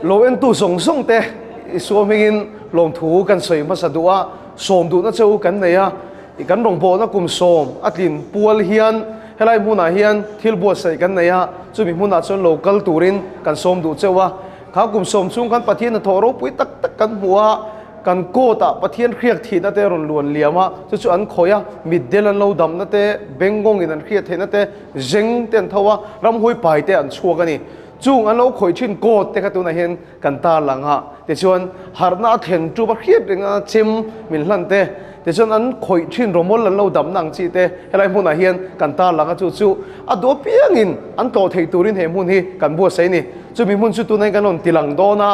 Lo entu zawng zawng te Isua hmingin lawmthu kan sawi hmasa duh a, sawm duhna che u kan nei a, kan rawngbawlna kum sawm a tlin pual hian helai hmunah hian thil buatsaih kan nei a, chumi hmunah chuan lo kal turin kan sawm duh cheu a. Kha kum sawm chhung khan Pathian hnathawh ropui tak tak kan hmu a, kan court ah Pathian hriak thihna te a rawn luan liam a, chu chu an khawih a, mitdel an lo damna te, bengngawng in an hriat theihna te, zeng te an tho a, ramhuai pai te an chhuak a ni. Chung an lo khawih thin court te kha tunah hian kan tarlang a, tichuan harhna a thlen tup a hriat reng a chem min hlan te, tichuan an khawih thin rawmawl an lo damna ang chi te helai hmunah hian kan tarlang a, chu chu a duh apiangin an tlawh theih turin he hmun hi kan buatsaih a ni. Chumi hmun chu tunah hian kan rawn tilang dawn a,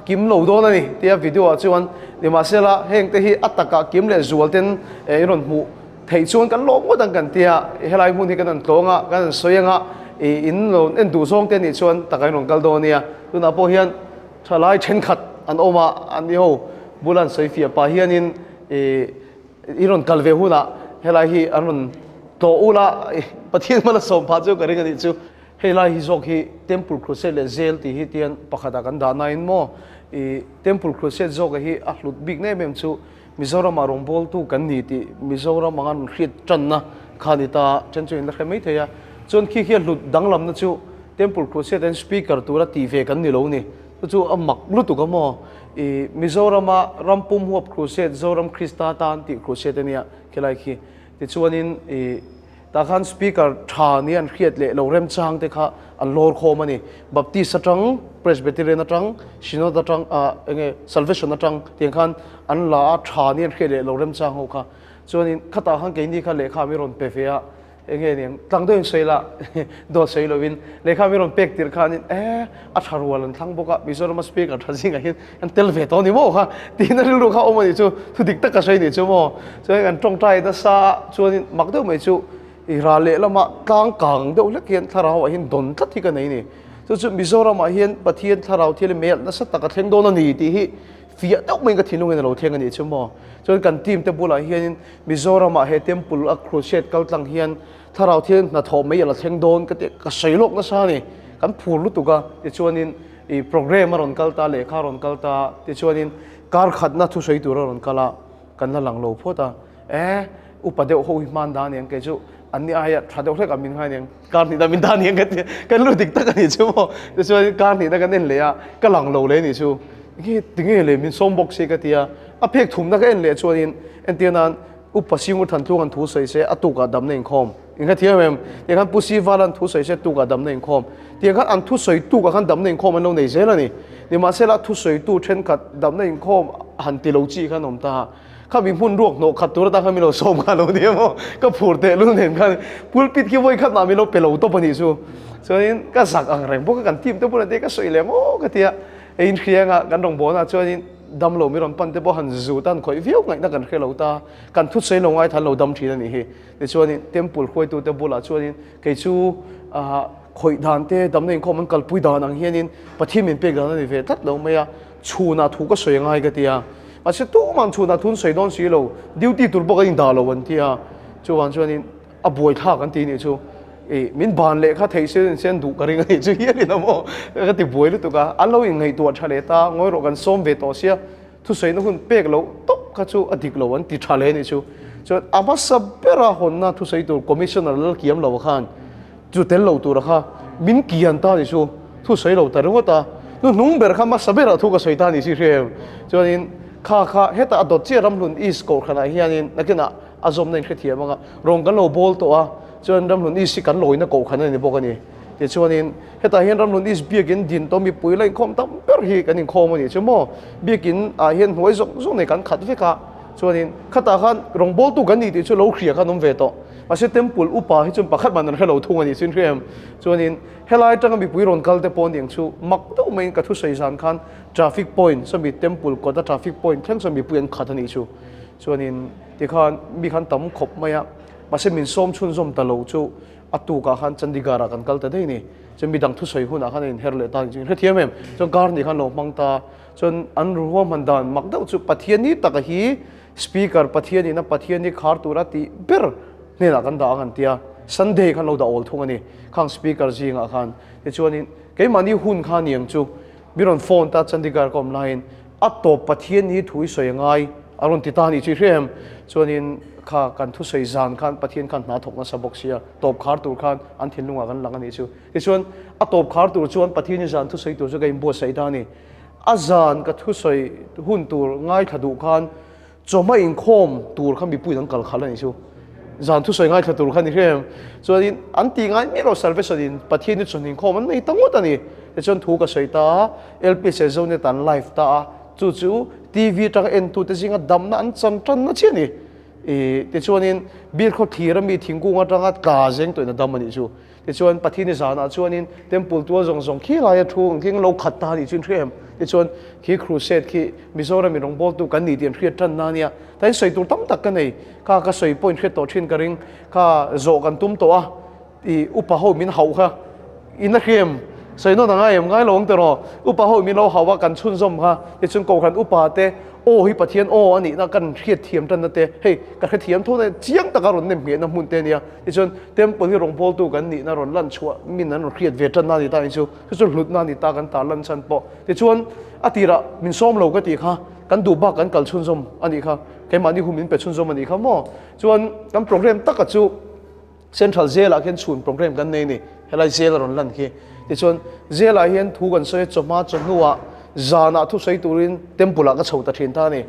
kim lo dawn a ni tia video ah chuan nimahsela heng te hi a takah kim leh zual ten i rawn hmuh theih chuan kan lawm ngawt ang kan tia helai hmun hi kan han tlawng a kan han sawi anga i in lo en duh zawng te anih chuan takah in rawn kal dawn ania tunah pawh hian thalai thenkhat an awm a an ni ho bula an sawi fiah pah hianin i i rawn kal ve hunah helai hi an rawn tlawh ula Pathian hmala sawm phah chu ka ring anih chu. Hei lai hi zawk hi Temple Crusade leh Zel tih hi tian pakhatah kan dah nain maw i Temple Crusade zawka hi a hlut bik na em em chu Mizoramah rawngbawltu kan ni tih Mizoram anga an hriat tanna kha a ni ta then chu in la hre mai thei a. Chuan khi khi a hlut danglamna chu Temple Crusade an speaker tura tih ve kan ni lo ni. Chu chu a mak lutuk a maw i Mizorama ram pum huap Crusade Zoram Krista tan tih Crusade a nia khilai khi. Tichuanin i Tah khan Speaker tha ni an hriat leh lo remchang te kha an lawr khawm a ni. Baptist atang, Presbyterian atang, Synod atang, ah enge Salvation atang tiang khan an la a, tha ni an hriat leh lo remchang ho kha. Chuanin khatah khan keini kha lehkha mi rawn pe ve a, enge niang tlang deuhin sawi la dawt sawi lovin lehkha mi rawn pek tirh khanin eh a tha rual an thlang bawk a, Mizorama Speaker tha zingah hian an tel ve tawh a ni maw kha tiin a rilru kha awm a nih chu thu dik tak ka sawi nih chu maw chuan kan tawngtai nasa a chuanin mak deuh mai chu i ral leh lama tlang kang deuh hlek hian thlarau ah hian dawn tlat hi ka nei a ni chu chu Mizoram ah hian Pathian thlarau thil hi mel nasa tak a thleng dawn a ni tih hi fiah deuh maiin ka thinlung in a lo thleng a nih chu maw chuan kan team te bulah hianin Mizoram ah he temple a crusade kal tlang hian thlarau thil hnathawh mai a la thleng dawn ka tih ka sawi lawk nasa a ni kan phur lutuk a tichuanin I programme a rawn kal ta, lehkha a rawn kal ta tichuanin kar khatna thusawi tur a rawn kal a, kan la lang lo phawt a. E, upa deuh ho hi hman dan eng kei chu an ni aia tha deuh hlek a min ngai aniang, kar hnihna min dan eng ka ti, kan lu dik tak a nih chu maw. Tichuan kar hnihna kan en leh a, ka lang lo leh a nih chu. Nge tinge le min sawm bawk si ka ti a, a phek thumna ka en leh chuanin entir nan upa Singur Thantlung an thu sawi se a tukah damna inkhawm. Eng kha thiam em? Tiang khan Pu Sivala an thu sawi se tukah damna inkhawm. Tiang khan an thusawi tukah khan damna inkhawm an lo nei zel a ni. Nimahsela thusawitu thenkhat damna inkhawm han ti lo chi khan awm ta. Kha mi hmun ruak hnawh khat tur atang khan min lo sawm kha lo ni em aw. Ka phur teh lul nen khan pulpit khi vawi khat mah min lo pe lo tawp a nih chu. Chuanin ka zak ang reng bawk a kan team te bulah te ka sawi leh maw ka ti a. Ei inhrianga kan rawngbawlna chuanin damlo mi rawn pan te pawh han zut a han khawih viau ngaihna kan hre lo ta. Kan thusawi lo ngaithla lo dam thin a nih hi. Tichuanin temple hruaitute bulah chuanin kei chu khawih dan te damna inkhawm an kalpui dan ang hianin Pathian min pek dan a ni ve tlat lo mai a, chhunah thu ka sawi angai ka ti a. Mahse tumah chhunah thu an sawi dawn si lo, duty tur bawk a indah lo an ti a. Chuvang chuanin a buaithlak an ti nih chu i min ban leh kha theih se se an duh ka ring a nih chu hialin a maw ka ti buai lutuk a. An lo inngaihtuah tha leh ta, ngawi rawh kan sawm ve tawh sia. Thusawiina hun pek loh tawp kha chu a dik lo an ti tha hle nih chu. Chuan a hmasa bera hawnna thusawi tur Commissioner lal kiam lo khan chu tel lo tura kha min kian ta nih chu thusawi lo ta ringawt a. Nu hnung ber kha hmasa berah thu ka sawi ta nih si hria em. Chuanin kha kha hetah a dawt chiah Ramhlun East Kohhranah hianin nakinah a zawmna in hrethiam anga rawng kan lo bawl tawh a, chuan Ramhlun East hi kan lawina Kohhran a ni bawk a ni. Tichuanin hetah hian Ramhlun East biakin din tawh mipui la inkhawm tam ber hi kan inkhawm a nih chu maw? Biakin ah hian hnuai zawng zawng nei kan khat vek a, chuanin khatah khan rawngbawltu kan ni tih chu lo hria khan awm ve tawh. Mahse temple upa hi chuan pakhat man an hre lo thung a nih chu in hria em? Chuanin helai atanga mipui rawn kal te pawh aniang chu mak deuh maiin ka thusawi zan khan traffic point sawmi temple kawta traffic point thleng chuan mipui an khat a nih chu. Chuanin tikhan mi khan tam khawp mai a, mahse min sawm chhunzawm ta lo chu A tukah khan Chandigarh ah kan kal ta daih ni. Chuan midang thusawi hunah khan a inher leh ta chu hrethiam em? Chuan kar ni khan lo hmang ta. Chuan an ruahman dan mak deuh chu Pathian ni taka hi Speaker Pathian ina Pathian hi khar tura tih ber hnenah kan dah ang an tia. Sunday khan lo dah awl thung a ni khang Speaker zingah khan. Tichuanin keimahni hun kha niang chu. Mi rawn phone ta Chandigarh ka awm laiin a tawp Pathian hi thu i sawi a ngai a rawn ti ta a nih chu i hria em? Chuanin kha kan thusawi zan khan Pathian khan hna thawk nasa bawk sia, tawp khar tur khan an thinlungah kan lang a nih chu. Tichuan a tawp khar tur chuan Pathian hi zan thusawi tur chu ka inbuatsaih ta a ni. A zan ka thusawi hun tur ngaithla duh khan Chawhma inkhawm tur kha mipuiin an kal khalh a nih chu. Zan thusawi ngaithla tur kha ni hrem. Chuanin an ti ngai miah lo salvation in Pathian hi chawhni inkhawm an nei ta ngawt a ni. Tichuan thu ka sawi ta a, LPS leh Zonet an live ta a, chu chu TV atanga entute zinga damna an chan tanna chiah a ni. Ih tichuanin Birkhaw thlir ami thingkung atanga tla zeng tawhin a dam a nih chu. Tichuan Pathian i zanah chuanin temple tual zawng zawng khi laia thu ang khi lo khat ta a nih chu in hria em? Tichuan khi crusade khi Mizoram in rawngbawltu kan ni tih an hriat tan na ania. Tain sawi tur tam tak ka nei. Kha ka sawi pawh in hriat tawh thin ka ring. Kha zawh kan tum tawh a, i upa ho min hauh kha in a hria em? Sawi nawn a ngai em? Ngai lo ang tiraw? Upa ho min lo hauh a kan chhunzawm kha. Tichuan Kohhran upa te aw hi Pathian aw a nihna kan hriat thiam tanna te hei ka hrethiam tho na chiang taka rawn nem nghehna hmun te ania. Tichuan, Temple hi rawngbawltu kan nihna rawn lan chhuah min an rawn hriat ve tanna a ni ta ang chu, chu chu hlutna a ni ta kan tar lan chhan pawh. Tichuan, a tirah min sawm lo ka tih kha, kan duh bak kan kal chhunzawm a nih kha, keimahni hun min pe chhunzawm a nih kha maw? Chuan, kan program taka chu Central Jail ah khian chhun program kan nei a ni, helai jail a rawn lan khi. Tichuan, jail ah hian thu kan sawi a, chawhma chawhnuah zanah thusawi turin Temple ah ka chho ta thin ta a ni.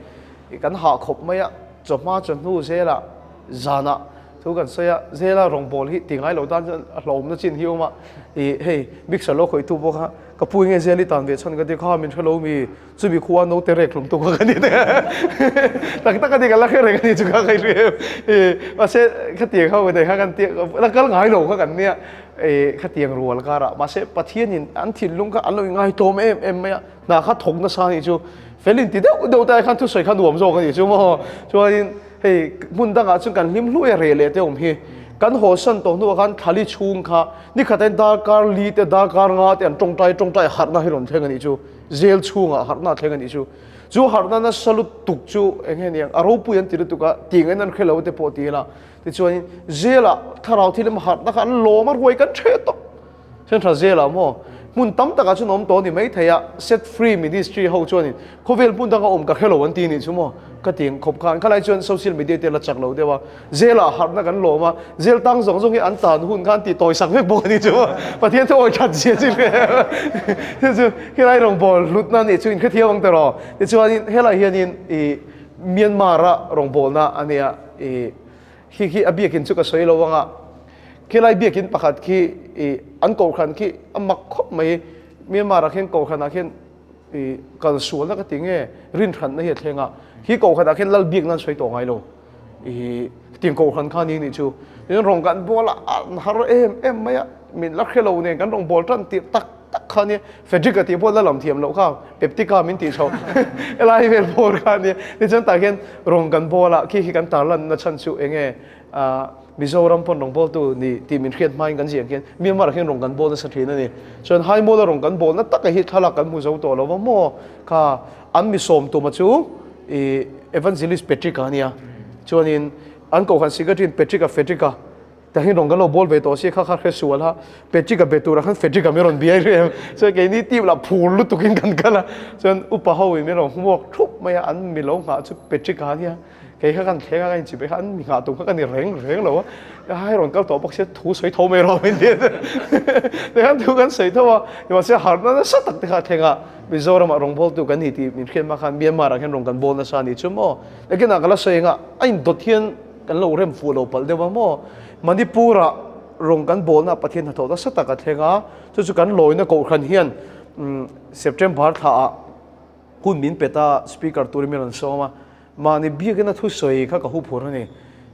Kan hah khawp mai a, chawhma chawhnu jail ah zanah Thu kan sawi a, Zela rawngbâwl hi ti ngai lo tan chuan a hlauhawmna chin hi a awm a, ih hei mixer lo khawihtu pawh kha ka pu enge Zel i tan ve chhan ka ti kha min hre lo mi, chumi khua naute rek hlawm tu kha ka ni te tak tak a ni ka la hre reng a ni chu kha ka hre em ih mahse khatiang ho nei kha kan tia la kal ngai lo kha kan nia ih khatiang rual karah mahse Pathianin an thinlung kha an lo inngaitlawm em em mai a, hna kha thawk nasa a nih chu fel in ti deuh deuh te ai khan thusawi kha nuam zawk a nih chu maw chuanin Hei hmun dangah chuan kan hlim hluai a reh leh te awm hi. Kan hawsan tawh hnuah khan thlali chhung kha nikhat ain darkar li te darkar nga te an tawngtai tawngtai harhna hi rawn thleng a nih chu. Jail chhungah harhna a thleng a nih chu. Chu harhna nasa lutuk chu eng nge niang a ropui an ti lutuk a tih engin an hre lo te pawh ti ila. Tichuanin jail ah thlarau thil emaw harhna kha an lawm a ruai kan hreh tawp. Central Jail ah maw hmun tam takah chuan awm tawh a ni maithei a, Set Free Ministry ho chuanin khawvel hmun danga awm ka hrelo an ti nih chu maw ka ti ang khawp khan khalai chuan social media te la chak lo deuh a, jail ah harhna kan lawm a, jail tang zawng zawng hi an tan hun khan ti tawi sak vek bawk a ni chu maw Pathian thu awi that zia chu hre chu helai rawngbâwl hlutna nih chu inhrethiam ang tawh tichuanin helai hianin ih Myanmar a rawngbâwlna a nia ih Khi khi a biakin chu ka sawi lo anga, khilai biakin pakhat khi i an kohhran khi a mak khawp mai, Myanmar ah khian kohhran ah khian i kal sualna ka ti nge rinhranna hi a thleng a, khi kohhran ah khian lal biakna an sawi tawh ngai lo, i tiang kohhran kha ni nih chu, tin rawng kan bawl a an har em em mai a, min la hre lo nen kan rawn bawl tan tirh tak tak kha nia, Frederick a tih pawh la lam thiam loh kha, Peptica min tih chhoh helai vel bawr kha nia, tichuan tah hian rawng kan bawl a, khi khi kan tarlanna chhan chu eng nge Mizoram pawn rawng bawltu ni tih min hriat hmain kan ziah khian Myanmar ah khian rawng kan bawl nasa thin a ni. Chuan Haimawla rawng kan bawlna taka hi thlalak kan hmu zo tawh lo va maw kha an mi sawm tuma chu ih Evangelist Patrick-a a nia, chuanin an kohhran secretary-in Patrick-a Frederick-a Tah hian rawn kan lo bawl ve tawh si kha kha hre sual a, Patrick-a be turah khan Frederick-a min rawn biai rih em, chuan keini team lah phur lutukin kan kal a, chuan upa ho in min rawn hmuak thup mai a, an mi lo nghah chu Patrick-a ania, kei kha kan thleng a ka inchip kha an mi nghah tum kha ka ni reng reng lo a, hai rawn kal tawh bawk sia thu sawi tho mai rawh min ti a, tikhan thu kan sawi tho a, nimahse harhna nasa tak te kha a thleng a, Mizoramah rawn bawltu kan ni tih min hriat hma khan Myanmar ah hian rawn kan bawl nasa a ni chu maw, nakinah ka la sawi ang a, a indawt hian Kan lo rem fuh lo palh deuh a maw? Manipur-ah rawng kan bawlna Pathian hnathawh nasa tak a thleng a, chu chu kan lawina kohhran hian September thlaah hun min pet a, Speaker turin min rawn sawm a, mahni biakina thusawi kha ka huphur a ni.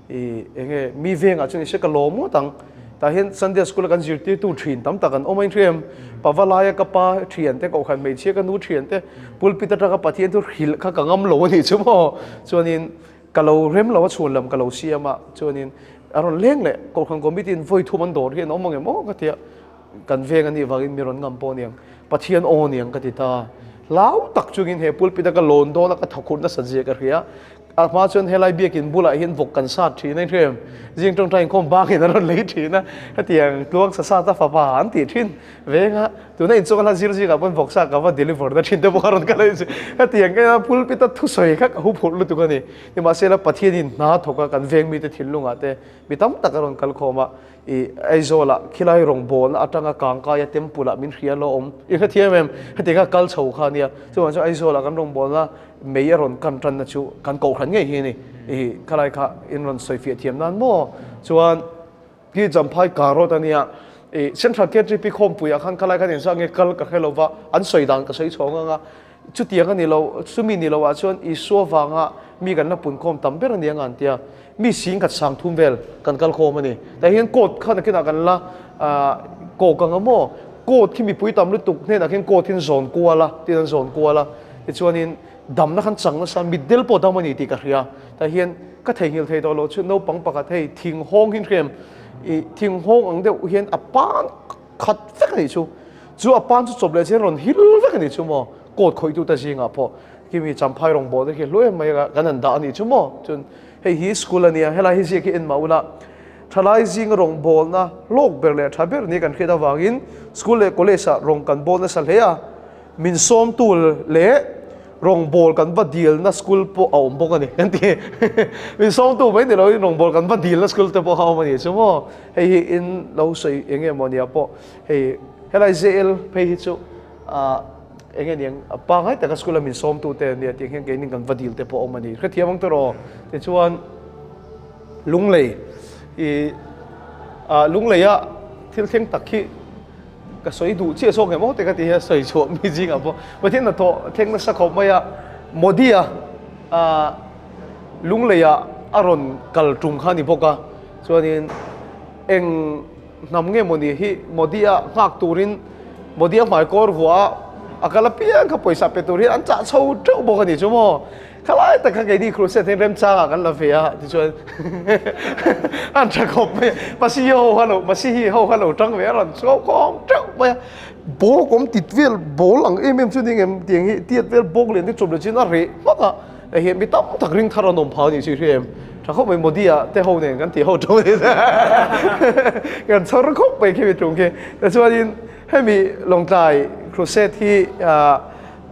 Ih eng nge mi vengah chuan i hre ka lawm ngawt ang. Tah hian Sunday School-a kan zirtirtu thin tam tak an awm a, inhriam Pavalaia ka pa thian te, kohhran hmeichhia ka nu thian te, pulpit atanga Pathian thu hrilh kha ka ngam lo a nih chu maw? Chuanin Ka lo rem lo a chhun lam ka lo siam a, chuanin a rawn leng leh Kohhran Committee in vawi thum an dawr hi an awm ang em aw ka ti a, kan veng a nih vangin mi rawn ngam pawh aniang, Pathian aw aniang ka ti ta. Hlau tak chungin he pulpit a ka lawn dawn a ka thakhur nasat zia ka hria. A hma chuan helai biakin bulah hian vawk kan sat thin a inhrem. Zing tawngtai inkhawm bangin an rawn lei thin a, hetiang tluang sa sat a fapa an tih thin veng a, tuna inchawk a hla zir zingah pawn vawk sa ka va deliver na thin te pawh a rawn kal a ni chu. Hetiang ena pulpit a thusawi kha ka huphurh lutuk a ni. Nimahsela Pathianin hna thawk a kan veng mite thinlungah te mi tam tak a rawn kal khawm a, I Aizawlah khilai rawngbawlna atanga Kangkaia temple ah min hria lo awm. I hrethiam em? Hetiang kha kal chho kha ania. Chuvang chuan Aizawlah kan rawngbawlna mei a rawn kan tanna chu kan kohhran ngei hi a ni. I khalai kha in rawn sawi fiah thiam nan maw? Chuan khi Champhai Karot ania. I Central KTP khawmpui ah khan khalai khan inzah nge kal ka hre lo va, an sawi dan ka sawi chhawng ang a. Chutiang a ni lo, chumi ni lo ah chuan Isua vanga mi kan la punkhawm tam ber a ni ang an ti a. Mi sing khat sang thum vel kan kal khawm a ni. Tah hian court kha nakinah kan la kawk ang a maw? Court khi mipui tam lutuk hnenah khian court hian zawn kual a, tin an zawn kual a. Tichuanin damna khan chang nasa, mitdel pawh dam a ni tih ka hria. Tah hian ka theihnghilh thei tawh lo chu naupang pakhat hei thinghawng hi hrem, ih thinghawng ang deuh hian a pan khat vek a nih chu. Chu a pan chu chawp leh chian rawn hil vek a nih chu maw? Court khawihtu te zingah pawh khi mi Champhai rawngbawlna khi hlu em mai a kan han dah a nih chu maw? Chuan hei hi school a nia, helai hi ziak hi en mah ula thalai zinga rawngbawlna hlawk ber leh tha ber nia kan hriat avangin school leh college ah rawng kan bawl nasa hle a, min sawmtu leh rawngbâwl kan va dilna school pawh a awm bawk a ni kan ti. Min sawmtu mai ni loin rawngbâwl kan va dilna school te pawh a awm a ni chu maw? Hei hi in lo sawi eng nge maw nia pawh hei helai JL phei hi chu ah eng nge niang a pangngai taka school a min sawmtu te ania tih hian keinin kan va dil te pawh a awm a ni. Hrethiam ang tawh tichuan Lunglei ih ah Lungleia thil thleng tak hi Ka sawi duh chiah zawk em aw te ka ti hian sawi chhuah mi zingah pawh Pathian hnathawh thleng nasa khawp mai a, Modi-a Lungleiah a rawn kal tum kha a ni bawk a, chuanin eng hnam nge mawni hi Modi-a nghak turin Modi-a hmaikawr vuah a kal apiang kha pawisa pe tur hian an chah chho teuh bawk a ni chu maw. Khalai tak kha keini crusade hian remchangah kan la ve a tichuan an tha khawp mai a, Masihi ho kha lo Masihi ho kha lo tang ve a rawn chhuak khawm teuh mai a, ball kawm tit vel ball ang em em chu ni ngem tiang hi tiat vel bawk lian te chawp leh chin a reh hmak a, hei hian mi tam tak ring thar an awm phah a nih chu i hria em, tha khawp mai Modi ah te ho nen kan tih ho tho kan chhawr khawp mai khi mi tum khi tichuanin hemi Lawngtlai crusade hi ah.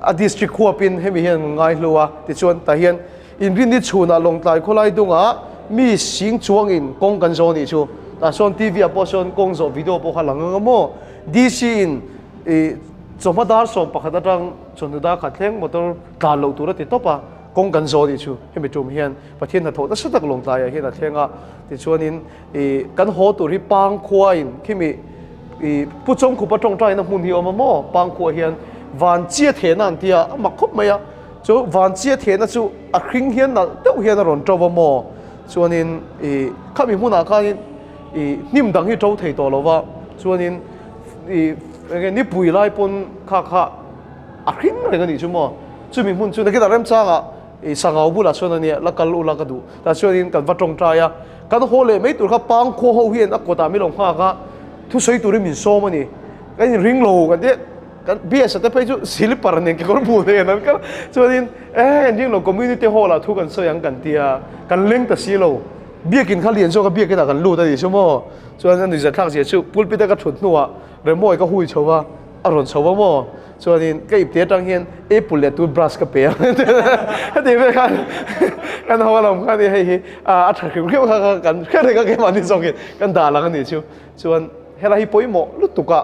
A district huapin hemi hian an ngai hlu a, tichuan tah hian inrinni chhunah Lawngtlai khawlai dungah mi sing chuangin kawng kan zawh a nih chu. Tah sawn TV ah pawh sawn kawng zawh video pawh kha lang ang a maw? DC in ih chawhma dar 11 atang chawhnu dar khat thleng motor tlan loh tur a ti tawp a, kawng kan zawh a nih chu. Hemi tum hian Pathian hnathawh nasa tak Lawngtlaiah hian a thleng a, tichuanin ih kan haw tur hi Pangkhua in khimi I Pu Chawngkhupa tawngtaina hmun hi a awm a maw? Pangkhuah hian Vanchia thehna an ti a, a mak khawp mai a. Chu Vanchia thehna chu a hring hian nalh deuh hian a rawn to a maw? Chuanin i khami hmunah khanin i hnim dang hi to thei tawh lo va, chuanin i enge nipui lai pawn kha kha a hring reng a nih chu maw? Chumi hmun chu nakinah remchangah i sangau bulah chuan a nia, la kal ula ka duh. Tah chuanin kan va tawngtai a, kan haw leh mai tur kha Pangkhua ho hian a kawtah min lo nghak a, thusawi turin min sawm a ni. Kan inring lo kan tia, kan BS-a te phei chu silipar nen kekawr hmuh nen an kal a, chuanin e kan ring lo community hall ah thu kan sawi ang kan tia, kan leng ta si lo. Biakin kha lian zawk a biakin ah kan lut a ni chu maw? Chuan a nuihzatthlak zia chu pulpit a ka thut hnuah Remawi ka hui chho va, a rawn chho va maw? Chuanin ka ipte atang hian apple leh toothbrush ka pe a heti vel khan kan ho alawm khan hei hi a tha hrim hrim kha kha kan hriat reng a keimahni zawkin kan dah lang a nih chu. Chuan helai hi pawimawh lutuk a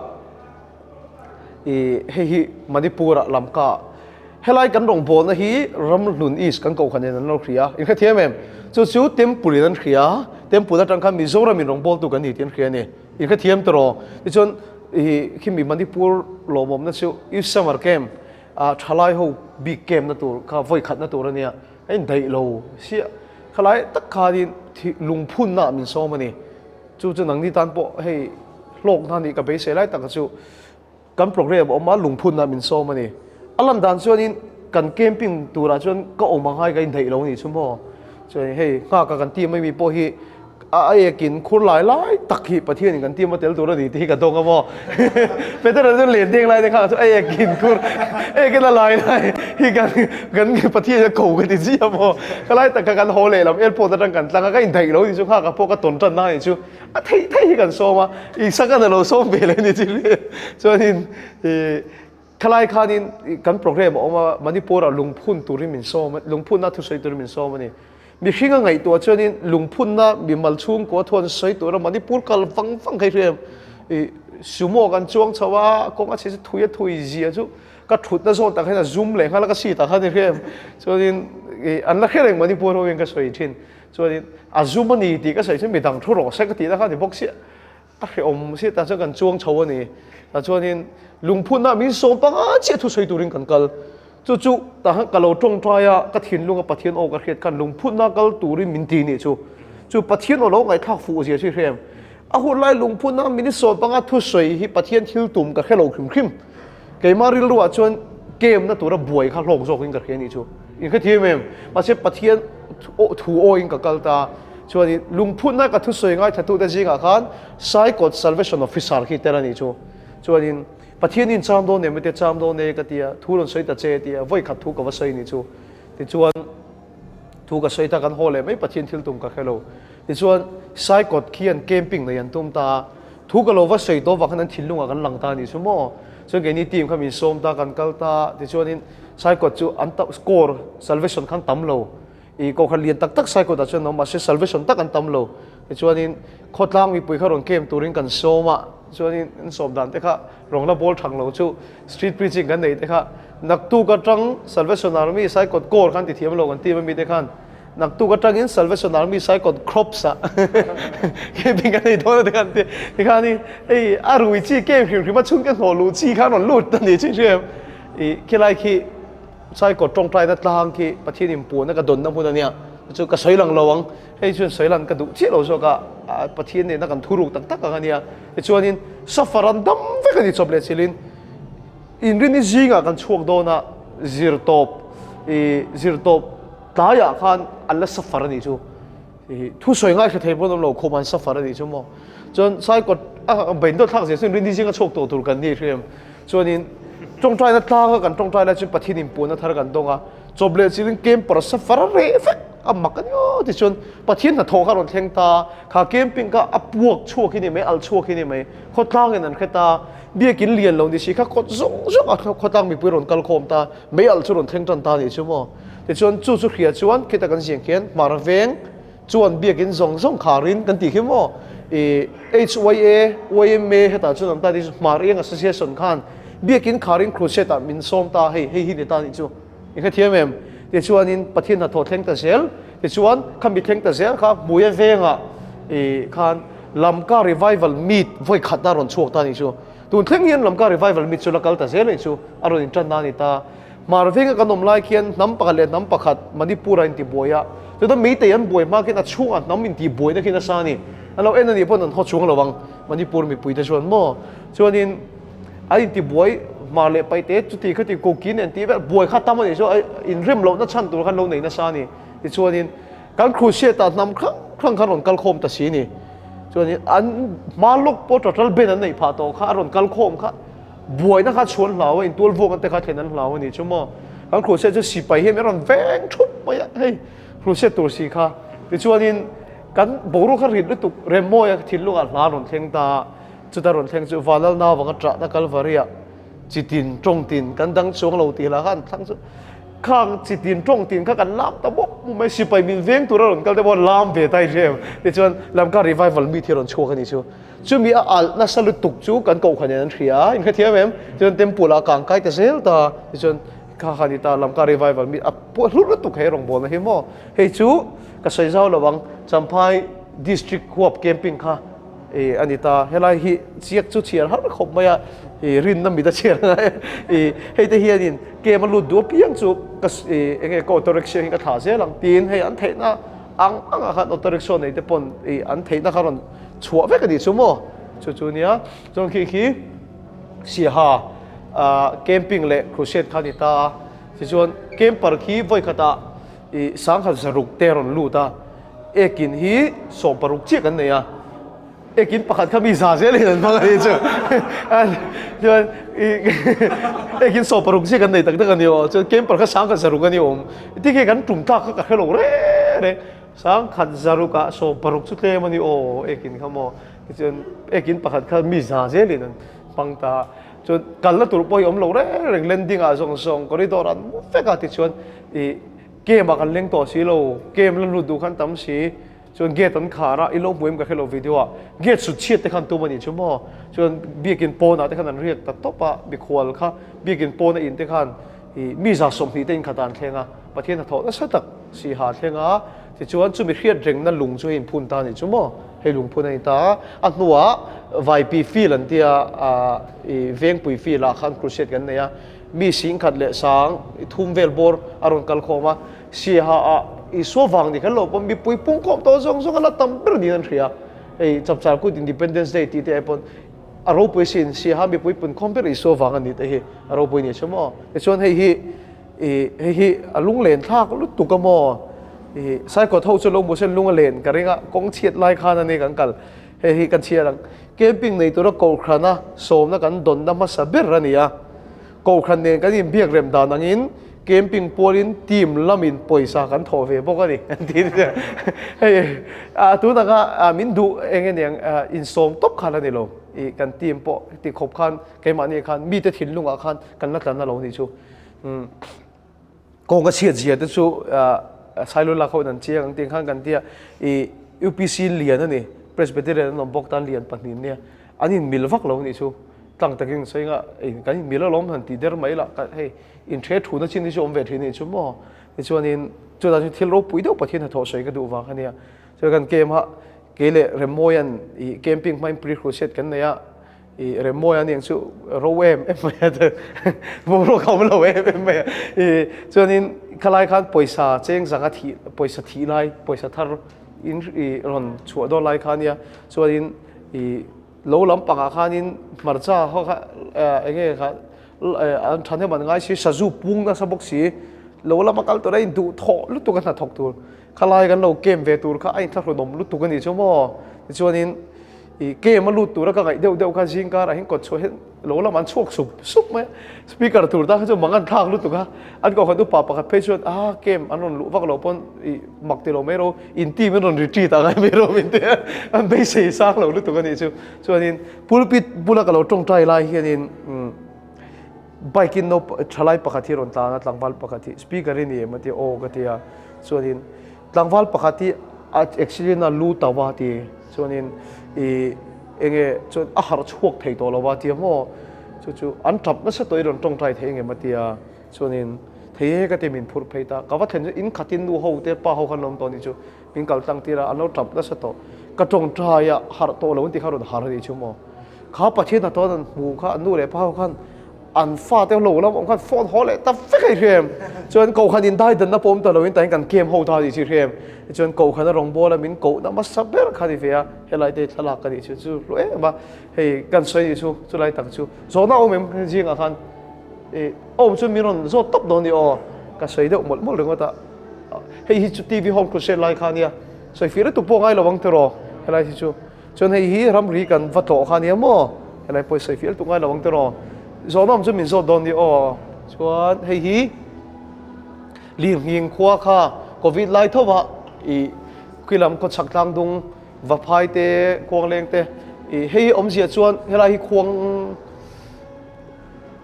ih hei hi Manipur ah Lamka ah helai kan rawngbawlna hi Ramhlun East kan kohhran in an lo hria a, in hrethiam em? Chu chu temple in an hria a, temple atang khan Mizoram in rawngbawltu kan ni tih an hria a ni. In hrethiam tawh tichuan ih khimi Manipur lawmawmna chu Youth Summer Camp ah thalai ho bik camp na tur kha vawi khatna tur a nia a indaih lo siah khalai tak khanin lungphunna ah min sawm a ni chu chu nangni tan pawh hei hlawkna a nih ka beisei lai taka chu Kan program a awm a, lungphunna min sawm a ni. A lan dan chuanin kan camping turah chuan ka awm ang hai ka indaih lo a nih chu maw. Chuan hei nghaka kan team ami pawh hi A ekin khur lai lai tak hi Pathianin kan team a tel tur a ni tih hi ka dawng a maw? Petera chuan len deng lai te kha chu a ekin khur ekin a lai lai hi kan kan Pathian a ko ka ti chiah a maw? Ka lai tak kha kan haw leh lam airport atang kan tlang a ka indaih lo ni chu nghak a pawh ka tawn tan na ni chu a theih theih hi kan sawm a Isaka na lo sawm ve leh ni chu chuanin ih Khalai khanin kan program a awm a, Manipur-ah lungphun turin min sawm a, lungphunna thusawi turin min sawm a ni. Mihring a ngaihtuah chuanin lungphunna mimal chhungkua thu an sawi tura Manipur kal vang vang kha i hria em? I sumo kan chuang chho a, kawng a chhe chu thui a thui zia chu ka thutna zawn tak hian a zum leh nghal a, ka seat ah khan i hria em? Chuanin i an la hre reng Manipur ho hian ka sawi thin. Chuanin a zum a ni tih ka sawi chu midang thu rawh se ka tihna kha a ni bawk sia. A hrehawm si tah chuan kan chuang chho a ni. Tah chuanin lungphunah min sawm panga chiah thusawi turin kan kal. Chu chu tah khan ka lo tawngtai a, ka thinlunga Pathian aw ka hriat khan lungphunna kal turin min ti nih chu. Chu Pathian aw lo ngaihthlak fuh zia chu i hre em? A hun lai lungphunna min sawm panga thusawi hi Pathian thil tum ka hre lo hrim hrim. Keimah rilruah chuan camp-na tura buai kha hlawk zawkin ka hria nih chu. In hrethiam em? Mahse Pathian thu awin ka kal ta. Chuanin lungphutna ka thusawi ngaithlatute zingah khan Saikawt Salvation Officer khi tel a nih chu. Chuanin Pathian in cham dawn em tia cham dawn e ka tia, thu rawn sawi ta che tia vawi khat thu ka va sawi nih chu. Tichuan thu ka sawi ta kan haw leh mai Pathian thil tum ka hre lo. Tichuan Saikawt khian camping nei an tum ta a, thu ka lo va sawi tawh vang khan an thinlungah kan lang ta a nih chu maw. Chuan keini team kha min sawm ta kan kal ta, tichuanin Saikawt chu an score Salvation khan tam lo. I kohhran lian tak tak Saikawtah chuan an awm mahse salvation tak an tam lo. Tichuanin khawtlang mipui kha rawn camp turin kan sawm a, chuanin an sawm dan te kha rawng la bawl thang lo chu street preaching kan nei te kha naktuk atang Salvation Army Saikawt Corps khan ti thiam lo kan team ami te khan naktuk atangin Salvation Army Saikawt Crops ah camping kan nei dawn a ti khan ti tikhanin hei a rui chi camp hrim hrim a chhungte hnawh luh chi khan rawn lut a ni chu hriat i khilai khi Saikawt tawngtaina tlang khi Pathian inpuanna ka dawnna hmun a nia, chu ka sawi lang lo ang, hei chuan sawi lan ka duh chiah lo zawk a, Pathian nena kan thuruk tak tak ang a nia. Tichuanin suffer an dam vek a ni chawp leh chilhin inrini zingah kan chhuak dawn a, zirtawp ih zirtawp tlaiah khan an la suffer a nih chu. Thusawi ngaithla thei pawn awm lo khawm an suffer a nih chu maw. Chuan Saikawt a beindawt thlak zel chuan rinni zinga chhuak tawh tur kan ni hrim. Chuanin tawngtaina tlanga kan tawngtai lai chuan Pathian inpuanna thar kan dawng a, chawp leh chilin camper suffer a reh vek a mak a ni aw tichuan Pathian hnathawh kha a rawn thleng ta, kha camping kha a puak chhuak hi ni mai, alh chhuak hi ni mai, khawtlangin an hre ta, biakin lian lo ni si kha kawt zawng zawng a khawtlang mipui rawn kal khawm ta, mei alh chu rawn thleng tan ta a nih chu maw. Tichuan chu chu hria chuan khita kan ziang khian hmar veng chuan biakin zawng zawng kharin kan tih khi maw i HYA, YMA hetah chuan an ta tih chu Hmar Eng Association khan biakin kharin crusade ah min sawm ta hei hei hi ni ta nih chu i hrethiam em? Tichuanin Pathian hnathawh thleng ta zel tichuan khami thleng ta zel kha Hmuia vengah i khan Lamka Revival Meet vawi khat a rawn chhuak ta nih chu tun thleng hian Lamka Revival Meet chu la kal ta zel a nih chu a rawn intan na a ni ta. Hmar venga kan awm lai khian hnam pakhat leh hnam pakhat Manipur a intibuai a, chuta Meitei an buai hma khian a chhungah hnam intihbuaina khi nasa a ni. An lo en a nih pawn an haw chuang lo ang Manipur mipuite chuan maw. Chuanin an intibuai hmar leh paihte chuti khati koki nen tih vel buai kha tam a nih chu a inrem lohna chhan tur khan lo nei nasa a ni. Tichuanin kan Crusade-ah hnam hrang hrang khan rawn kal khawm ta si ni. Chuanin an hma lawk pawh total ban an neih phah tawh kha a rawn kal khawm kha. Buaina kha chhuan hlau a, intual vuak an te kha thlen an hlau a nih chu maw. Kan crusade chu sipai hian min rawn veng thup mai a, hei crusade tur si kha. Tichuanin kan boruak kha rit lutuk Remmawia thinlungah hla rawn thleng ta a, chuta rawn thleng chu Vanlalna vanga ṭahna Kalvaria chitin ṭawngtin kan dang chuang lo tih hla kha an thlang chu khang chitin ṭawngtin kha kan lam ta bawk bawk mai, sipai min veng tura rawn kal te pawh lam ve ta i hria em. Tichuan Lamka revival meet hi a rawn chhuak a nih chu. Chumi a alh nasa lutuk chu kan kohhran in an hria a, in hrethiam em? Tichuan temple ah a kang kai ta zel ta, tichuan kha kha ni ta Lamka revival mi a puah hlut lutuk hei rawngbawlna hi maw? Hei chu ka sawi zau lo ang, Champhai district huap camping kha i a ni ta, helai hi chiak chu chhiar har khawp mai a, i rinna mit a chhiar ngai a, i hei te hianin camp a lut duh apiang chu ka i enge ka auto rickshaw hi ka thlah zel ang tiin hei an theihna ang angah khan auto rickshaw nei te pawn i an theihna kha rawn chhuah vek a nih chu maw? Chu chu nia. Chuan khi khi Siaha camping leh crusade kha a ni ta a. Tichuan camper khi vawi khatah ih sangkhat zaruk te a rawn lut a. Ekin hi 16 chiah kan nei a, ekin pakhat kha mi za zel in an hmang a nih chu. Chuan ekin 16 chiah kan nei tak tak a ni aw, chuan camper kha 1006 a ni awm. Tikhe kan tum tlak kha ka hre lo reng reng. 1006 ah 16 chu tlem a ni aw ekin kha maw. Tichuan ekin pakhat kha mi za zel in an hmang ta a. Chuan kalna tur pawh hi awm lo reng reng landing ah zawng zawng corridor ah an mu vek a tichuan ih Camp ah kan leng tawh si lo, camp la lut duh khan tam si, chuan gate an khar a, i lo hmu em ka hre lo video ah, gate sut chhiat te khan tum a nih chu maw, chuan biakin pawn ah te khan an riak ta tawp a, mikhual kha biakin pawn a in te khan ih mi 20 te inkhat ah an thleng a, Pathian hnathawh nasa tak si ha thleng a, tichuan chumi hriat rengna lung chu hei in phun ta a nih chu maw, hei lungphun a ni ta a, a hnuah Vaipi field an tia ah ih Vengpui field ah khan crusade kan nei a. Mi 10,000 leh 30 vel bawr a rawn kal khawm a, Siaha ah Isua vang ni kher lo pawn mipui pungkhawm tawh zawng zawng a la tam ber niin an hria. Hei Chapchar Kut Independence Day tih te ai pawn a ropui sin Siaha mipui punkhawm ber Isua vang a ni te hi a ropui ni che maw. Tichuan hei hi ih hei hi a lunglen thlak lutuk a maw ih Saikawt ho chu lo hmu sen lung a len ka ring a kawng chhiat lai khan a ni kan kal hei hi kan chhiar ang. Camping nei tura kohhrana sawmna kan dawnna hmasa ber a ni a. Kohhran nen kan inbiak rem dan angin camping pualin team lamin pawisa kan thawh ve bawk a ni an ti nia. Hei a tun anga min duh eng nge niang insawm tawp khan a ni lo. Ih kan team pawh ti khawp khan keimahni khan mite thinlungah khan kan la tlan a lo nih chu. Umm. Kawng a chhiat zia te chu Sailo lak ho in an chiang ang tih khan kan tia i UPC lian a ni Presbyterian an awm bawk tan lian pahnih nia an in mil vak lo nih chu tlang takin sawi nga kan in mil alawm han ti der mai lah hei in the thu na chin hi chu awm ve thin nih chu maw tichuanin chutah chuan thil ropui deuh Pathian hnathawh sawi ka duh vang a nia chuan kan camp a kei leh Remmawian i camping hmain pre-crusade kan nei a I Remmawi a niang chu ro em em mai a boruak a awm lo em em mai a. I chuanin khalai khan pawisa cheng zanga thih pawisa thih lai pawisa thar in i rawn chhuah dawn lai kha ania chuanin i lo lampangah khanin hmarcha ho kha eng nge kha an thahnem an ngai si sazu pung nasa bawk si lo lama kal tur a induhthawh lutuk a hnathawk tur khalai kan lo camp ve tur kha a inthlahrunawm lutuk a nih chu maw tichuanin I game a lut tura ka ngaih deuh deuh kha zing karah hian kawt chhuah hian lo lamah an chhuak sup sup mai a, speaker tur tan kha chuan mang an thlak lutuk a, an kohhran upa pakhat phei chuan a game an rawn luh vak loh pawn ih mak ti lo mai ro in team an rawn retreat ah ngai mai ro min ti a, an beisei sang lo lutuk a nih chu. Chuanin pulpit bula ka lo tawngtai lai hianin umm bike in naupang thalai pakhat hi a rawn tlan a, tlangval pakhat hi speaker i ni em a ti a, aw ka ti a, chuanin Tlangval pakhat hi a accident a lu tau a ti chuanin i enge chuan a harh chhuak thei tawh lo a tia maw chu chu an tap nasa tawh i rawn tawngtai thei engem a tia chuanin thei e ka ti min phurh phei ta ka va thlen chu in khatin nu ho te pa ho khan lo awm tawh a nih chu min kal tlang tir a an lo tap nasa tawh ka tawngtai a harh tawh lo an ti kha rawn harh a nih chu maw kha Pathian hnathawh an hmu kha an nu leh pa ho khan An fate lo lam awm khan phone haw leh ta vek a i hria em? Chuan Kohhran in daidanna pawh awm ta loin tahin kan camp ho ta a nih chu i hria em? Tichuan Kohhran a rawngbawla min kohna hmasa ber kha a ni ve a, helai te thlalak ka nih chu chu hlu em a, hei kan sawi nih chu chulai tak chu zawhna a awm em zingah khan ih awm chu min rawn zawt tawp dawn ni aw ka sawi deuh mawlh mawlh ringawt a, hei hi chu TV home crusade lai kha a nia sawi fir lutuk pawh a ngai lo ang tiraw helai hi chu. Chuan hei hi ramri kan va tlawh kha nia maw? Helai pawh i sawi fiah lutuk ngai lo ang tiraw? Zawhnawm chu min zawt dawn ni aw. Chuan hei hi Lirnghing khua kha Covid lai tho a i khi lam khawchhak tlang dung Vaphai te Khuangleng te i hei hi awmzia chuan helai hi Khuang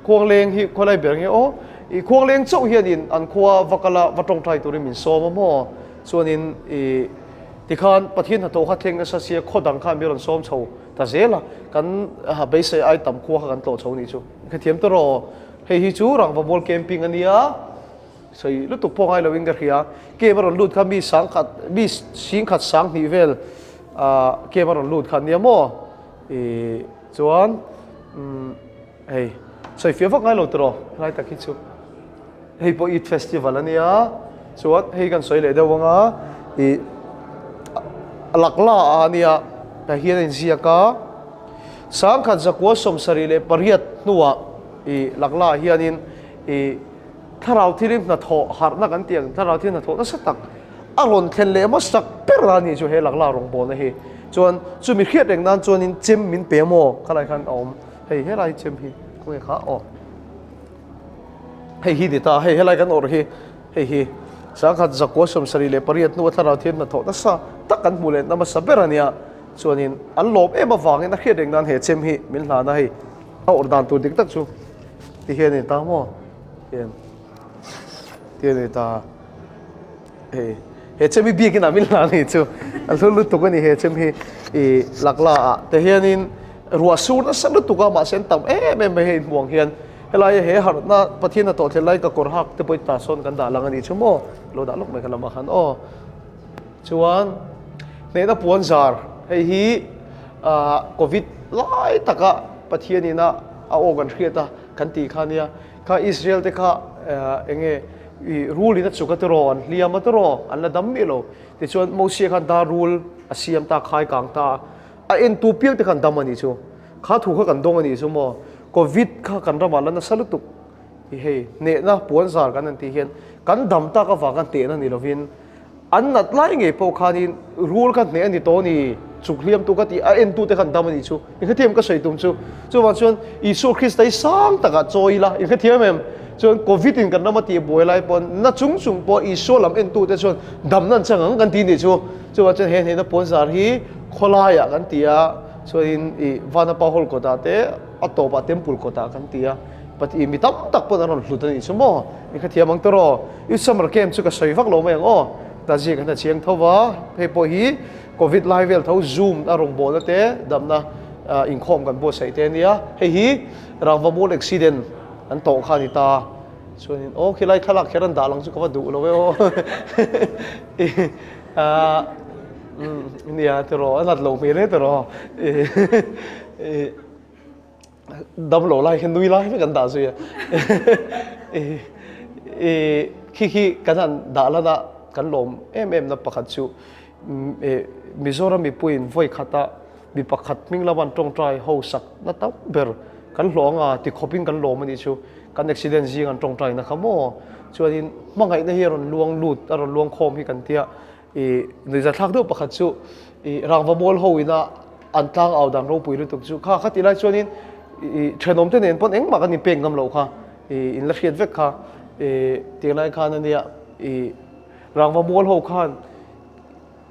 Khuangleng hi khawlai ber nge aw i Khuangleng chauh hianin an khua va kala va tawngtai turin min sawm a maw? Chuanin i Tikhan Pathian hnathawh kha thleng nasa sia khaw dang khan mi rawn sawm chho ta zel a, kan beisei ai tam khua kha kan tlawh chho nih chu. Ka thiam ta rawh, hei hi chu Rangva Mual Camping a nia, sawi lutuk pawh ngai loin ka hria. Camp a rawn lut kha mi 1000, mi 10,000 20 vel camp a rawn lut kha nia maw? I chuan hei sawi fiah vak ngai lo tiraw helai tak hi chu. Hei pawh Eid festival a nia, chuan hei kan sawi leh deuh ang a, ih Lakla a nia tah hian a inziak a, 1978 hnuah ih Lakla ah hianin ih thlarau thilim hnathawh harhna kan tih ang thlarau thil hnathawh nasa tak A rawn thlen leh hmasak ber a nih chu he lakla rawngbawlna hi. Chuan chumi hriat reng nan chuanin chem min pe maw khalai khan a awm. Hei helai chem hi khawnge kha aw. Hei hi ni ta, hei helai kan awrh hi hei hi sangkhat zakua 78 hnua thlarau thiam hnathawh nasa tak kan hmuh leh na hmasa ber a nia. Chuanin an lawm em avangin a hriat reng nan he chem hi min hlan a hei a awrh dan tur dik tak chu ti hian a ni ta maw hian ti a ni ta. Hei he chem hi biakin ah min hlan anih chu a hlu lutuk a ni he chem hi ih lakla ah te hianin ruah sur nasa lutuk a mahse an tam em em mai hei hmuh ang hian helai he harhna Pathian hnathawh thlen lai ka kawr hak te pawh hi tah sawn kan dah lang a nih chu maw lo dah lawk mai ka lamah khan aw chuan hnehna puan zar hei hi ah covid lai taka Pathian ina a aw kan hriat a kan tih kha nia kha Israel te kha eng nge I rul in a chuk a tiraw, an hliam a tiraw, an la dam miah lo. Tichuan Mosia khan dar rul a siam ta, khai kang ta a, a entu piang te khan dam a nih chu. Kha thu kha kan dawng a nih chu maw? Covid kha kan ramah la nasa lutuk. I hei, hnehna puan zar kan han tih hian kan dam tak avang khan hnehna ni lovin An nat lai ngei pawh khanin rul kha hneh a ni tawh a ni, chuk hliamtu ka tih a entute khan dam a nih chu. Inhrethiam ka sawi tum chu. Chuvang chuan Isua Krista hi sang takah chawi ila, inhrethiam em? Chuan Covid in kan ram a tih buai lai pawn na chung chung pawh Isua lam entute chuan damna an chang ang kan ti nih chu. Chuvang chuan he hnehna puanzar hi khawlaiah kan ti a, chuanin ih Vanapa Hall kawtah te a tawpah Temple kawtah kan ti a. Pati mi tam tak pawn an rawn hlut a nih chu maw? Inhrethiam ang tawh. I summer camp chu ka sawi vak lo mai ang aw. Tazi kan ha chiang tho va, hei pawh hi Covid lai vel tho Zoom a rawngbawlna te damna inkhawm kan buatsaih te a nia. Hei hi Rangvamual accident an tawh kha a ni ta. Chuanin aw khilai thlalak kher an dah lang chu ka va duh lo e aw. Nia tiraw a nat lo hmel e tiraw. Damlo lai hian nui lai vek an dah zui a. I khi khi kan han dah lan a kan lawm em em na pakhat chu Mizoram mipuiin vawi khata mi pakhat hming lama an tawngtai ho sak na tam ber kan hlawh anga ti khawpin kan lawm a nih chu. Kan accident zing an tawngtai na kha maw? Chuanin hmangaihna hi a rawn luang lut a rawn luang khawm hi kan tia. I nuihzathlak deuh pakhat chu i rangva mual ho ina an tlang au dan ropui lutuk chu kha kha tih lai chuanin i thenawm te nen pawn engmah kan inpek ngam loh kha i in la hriat vek kha i tih lai khan ania i rangva mual ho khan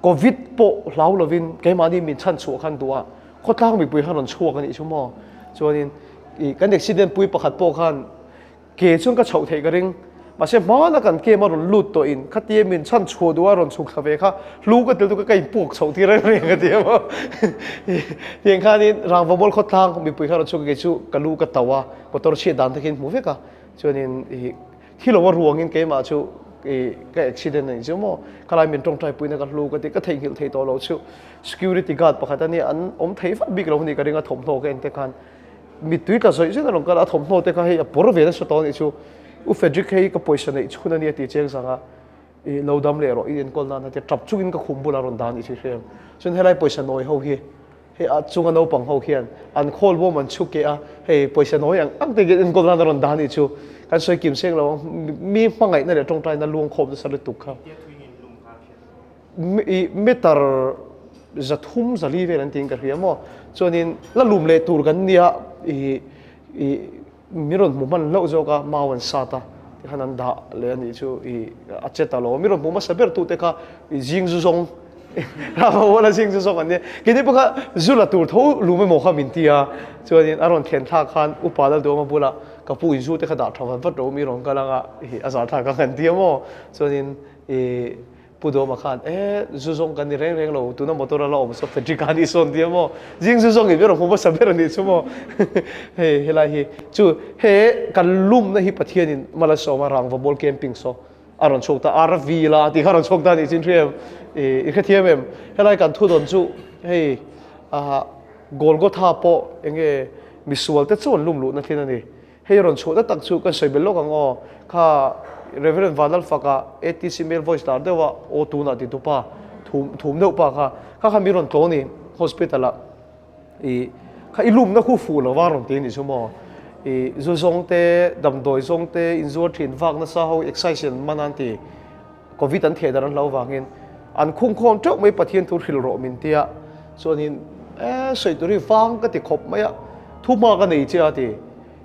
covid pawh hlau lovin keimahni min chhan chhuah khan duh a khawtlang mipui khan rawn chhuak a nih chu maw chuanin i kan accident pui pakhat pawh khan Ke chuan ka chhoh theih ka ring. Mahse hmana kan camp a rawn lut tawh in khatia min chhan chhuah duh a rawn chhuk thla ve kha hlu ka tel tu ka ka inpuak chhoh tir reng reng a ti a maw. Tiang khanin Rangvamual khawtlang mipui kha rawn chhuk a kei chu ka lu ka tauh a motor chhiat dan te khin hmu vek a chuanin ih thi lo a ruangin keimah chu ih ka accident a nih chu maw khalai min tawngtai puina ka hlu ka ti ka theihnghilh thei tawh lo chu security guard pakhat a nia an awm thei vak bik lo a nih ka ring a thawmhnaw ka en te khan Mittui tla zawih zawih a rawn kal a, a thawmhnaw te kha hei a pawr ve nasa tawh a nih chu. U Frederick hei ka pawisa neih chhun a nia ti chiang zang a, i lo dam leh rawh i enkawl nan a tia tap chungin ka khum bulah a rawn dah a nih chu hriam. Chuan helai pawisa nawi ho hi hei a chunga naupang ho khian an khawl bawm an chhu keh a, hei pawisa nawi ang ang te hian enkawl nan a rawn dah a nih chu. Kan sawi kim seng lo ang, mi hmangaihna leh tawngtaina luangkhawm nasa lutuk kha. I meter 300 400 vel an tiin ka hria maw chuanin la lum leh tur kan nia i i mi rawn hmu hman hlauh zawk a mau an sat a tikhan an dah leh a nih chu i a che ta lo mi rawn hmu hmasa ber tute kha i zing zu zawng Rama zing zu zawng an nia keini pawh kha zu la tur tho lum emaw kha min ti a chuanin a rawn thlen thlak khan upa Lalduhawma bulah ka pu in zu te kha dah tha vat vat rawh u mi rawn kal anga i a zah thlak ang an ti a maw chuanin i Pu Dawma khan, E, zu zawng kan ni reng reng lo, tuna motor a la awm saw Frederick a nih sawn tia maw? Zing zu zawng in ber a hmu hmasa ber a nih chu maw? Hei helai hi chu he kan lumna hi Pathianin Malasawma rangva ball camping saw a rawn chhuak ta, RV la tih kha a rawn chhuak ta a nih chin hria em? I hrethiam em? Helai kan thudawn chu hei ah Golgotha pawh enge misual te chu an lum luhna thin a ni. Hei rawn chhuahna tak chu kan sawi belh lawk ang aw. Kha Rev. Vanlalfaka ATC male voice lar deuh a aw tunah ti tupa thum thum deuh pa kha kha kha mi rawn tlawn i hospital ah i kha i lumna khu fuh lo va rawn ti a nih chu maw. I zu zawng te damdawi zawng te inzuar thin vak nasa ho excise an man a an ti. Covid an theh dar an hlau vangin an khungkhawm teuh mai Pathian thu hrilh rawh min tia chuanin e sawi tur hi vang ka ti khawp mai a thu hma ka nei che a ti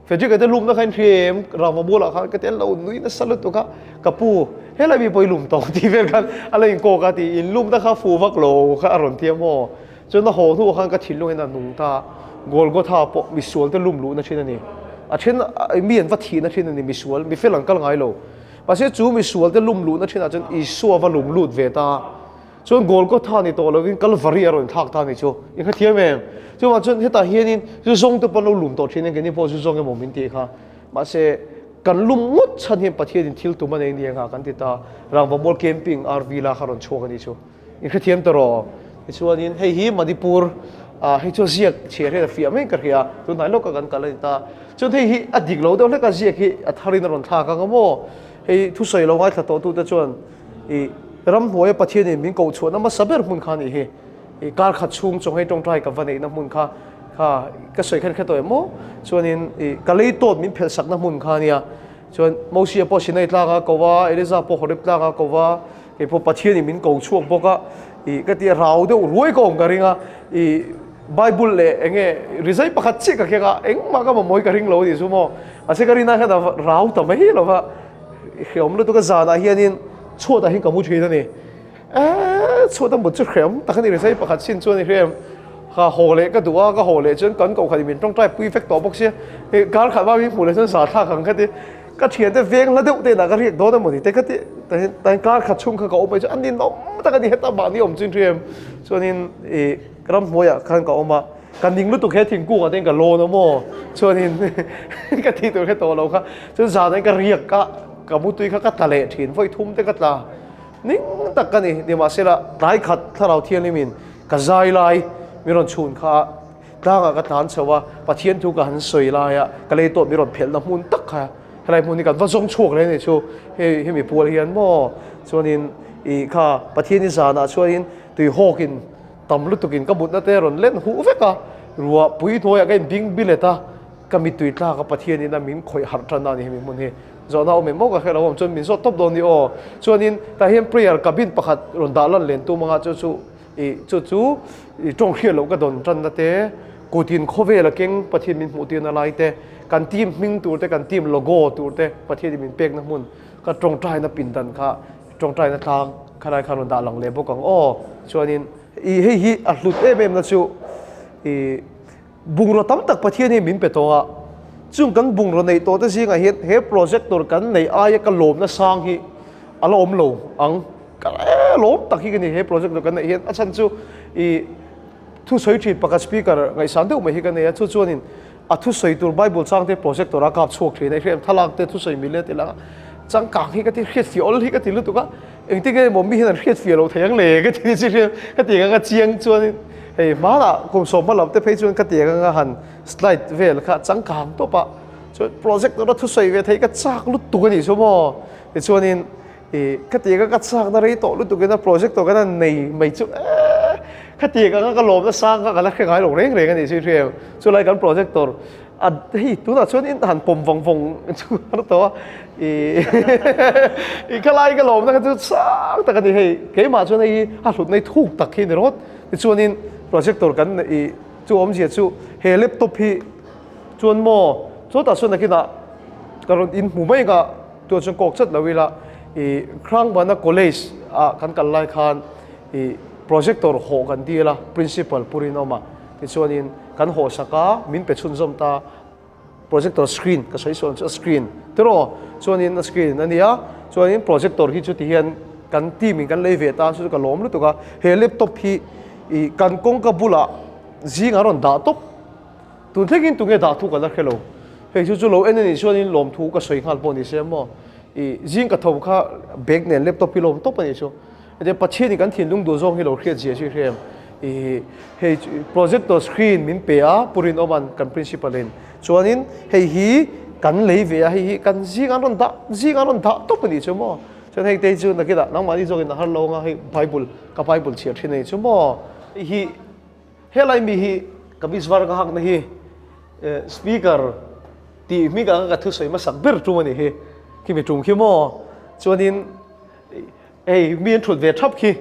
Frederick a te lumna kha in hria em Rama bulah khan ka ti an lo nui nasa lutuk a ka pu helai mi pawh i lum tawh tih vel khan a la inkawk a ti in lumna kha fu vak lo kha a rawn ti a maw Chuan a haw hnuah khan ka thinlung hian a nung ta. Golgotha pawh misual te lum luhna thin a ni. A then mi an va thihna thin a ni misual, mi fel an kal ngai lo. Mahse chu misual te lum luhna thinah chuan Isua va lum lut ve ta. Chuan Golgotha ni tawh lovin Kalvari a rawn thlak ta a ni chu. In hrethiam em? Chuvang chuan hetah hianin zu zawng te pawh an lo lum tawh thin a, keini pawh zu zawng emaw min tih kha. Mahse kan lum ngawt chhan hian Pathianin thil tum a nei nia nga kan ti ta. Rangvamual camping RV la kha rawn chhuak a ni chu. In hrethiam ta rawh. Tichuanin hei hi Manipur ah hei chu ziak chhiar hian a fiah mai ka hria, tunhnai lawka kan kal a ni ta. Chuan hei hi a dik lo deuh hlek a ziak hi a tharin a rawn thlak ang a maw? Hei thusawi lo ngaithla tawh tute chuan ih ramhnuaia Pathianin min koh chhuahna hmasa ber hmun kha a nih hi. Ih kar khat chhung chaw hei tawngtai ka va neihna hmun kha kha ka sawi khan hre tawh em maw? Chuanin ih ka lei tawt min phelh sakna hmun kha a nia. Chuan Mosia pawh Sinai tlanga ko va, Eliza pawh Horeb tlanga ko va, Kei pawh Pathianin min ko chhuak bawk a, ih ka ti a, rau deuh ruai ka awm ka ring a, ih Bible leh eng nge rizai pakhat chiah ka keng a, engmah ka mamawh hi ka ring lo a nih chu maw. Mahse ka rinah hian a rau ta mai lo va, hreawm lutuk a zanah hianin chhuatah hian ka mu thin a ni. Eee chhuat a mut chu hreawm tak a ni rizai pakhat sin chuan i hre em. Ka haw leh ka duh a, ka haw leh chuan kan kohkhatin min tawngtai pui vek tawh bawk sia, ih kar khat hma min hmuh leh chuan zah thlak ang ka ti. Ka thiante veng hla deuh te inah ka riak dawn emaw ni te ka ti tahin kar khat chhung kha ka awm mai chu a ninawm tak a ni heta mahni awm chu in hria em chuanin ih ramhnuaiah khan ka awm a ka ning lutuk he thingkungah te hian ka lawn a maw chuanin ka tih tur hre tawh lo kha chuan zanah hian ka riak a ka mutui kha ka tla leh thin vawi thum te ka tla ning tak ka ni nimahsela tlai khat thlarau thianghlimin ka zai lai min rawn chhun kha. Tlangah ka tlan chho a, Pathian thu ka han sawi laia ka lei tawh mi rawn phelhna hmun tak kha helai hmun hi kan va zawng chhuak leh a nih chu hei hemi pual hian maw chuanin ih kha Pathian i zanah chuanin tuihawkin tam lutukin ka mutna te rawn len huh vek a, ruah pui hnuaiah ka inbing bilet a, ka mittui tlak a Pathian ina min khawih harh tan a ni hemi hmun hi zawhna awm em maw ka hre lo awm chuan min zawt tawp dawn ni aw chuanin tah hian prayer cabin pakhat rawn dah lan len tum anga chu chu Ih chu chu i tawng hriat loh ka dawn tanna te, kutin khawvel a keng Pathian min hmuh tirna lai te, kan team hming tur te, kan team logo tur te Pathian in min pekna hmun ka tawngtaina pindan kha tawngtaina tlang khalai khan rawn dah lang leh bawk ang aw. Chuanin ih hei hi a hlut em em na chu ih bungraw tam tak Pathian hi min pe tawh a, chung kan bungraw neih tawh te zingah hian he projector kan neih aia ka lawmna sang hi a la awm lo ang. Ka e lawm tak hi ka ni he project lo kan neih hian a chhan chu i thusawi thin pakhat speaker ngaihsan deuh mai hi ka nei a chu chuanin a thusawi tur bible chang te projector a kap chhuak thin a i hriat thlalak te thusawi mil e tih lang a changkang hi ka ti hriat fiah awl hi ka ti lutuk a engtin nge maw mi hian an hriat fiah lo thei ang le ka ti chi hriat ka ti anga chiang chuanin hei hmanah kum sawm hma lam te phei chuan ka ti anga han slide vel kha changkang tawp a chuan projector a thusawi ve thei ka chak lutuk a nih chu maw tichuanin I ka ti ka ka chakna rei tawh lutuk in a project tawh kan han nei mai chu eee ka ti ka ka lawm nasa kha ka la hre ngai lo reng reng a nih chu i hria em chulai kan projector a hei tunah chuan in han pawm vawng vawng chu a tawh a i i khalai ka lawmna kha chu sang tak a ni hei keimah chuan hei a hlutna hi thuk tak hi a ni rawt tichuanin projector kan neih i chu awmzia chu he laptop hi chuan maw chutah chuan nakinah ka rawn inhmu mai ang a. Tûn chuan kawk chat lo ila, i Krangbana College ah kan kal lai khan i projector hawh kan dil a, Principal Purin awm a, tichuanin kan hawh sak a, min pe chhunzawm ta, projector screen ka sawi sawn chu a screen tiraw, chuanin a screen a nia, chuanin projector hi chuti hian kan team in kan lei ve ta, chu chu ka lawm lutuk a, he laptop hi i kan kawngka bulah zingah a rawn dah tawp. Tun thlengin tunge dah thu ka la hre lo. Hei chu chu lo en a nih chuanin lawmthu ka sawi nghal pawh ni se maw. I zing ka tho kha bag nen laptop hi lawm tawp a nih chu. Hetiang Pathianin kan thinlung duh zawng hi lo hriat zia chu i hria em. I hei projector screen min pe a Pu Rinawman kan principal in. Chuanin hei hi kan lei ve a hei hi kan zing an rawn dah zing an rawn dah tawp a nih chu maw. Chuan hei te hi chu nakinah nangmahni zawkin a har lo anga hei bible ka bible chhiar thin a nih chu maw. Hei hi Helai mi hi ka misvar ka hakna hi speaker tih hming anga ka thusawi hmasak ber tum a nih hi, khimi tum khi maw? Chuanin Hei mi an thut ve thap khi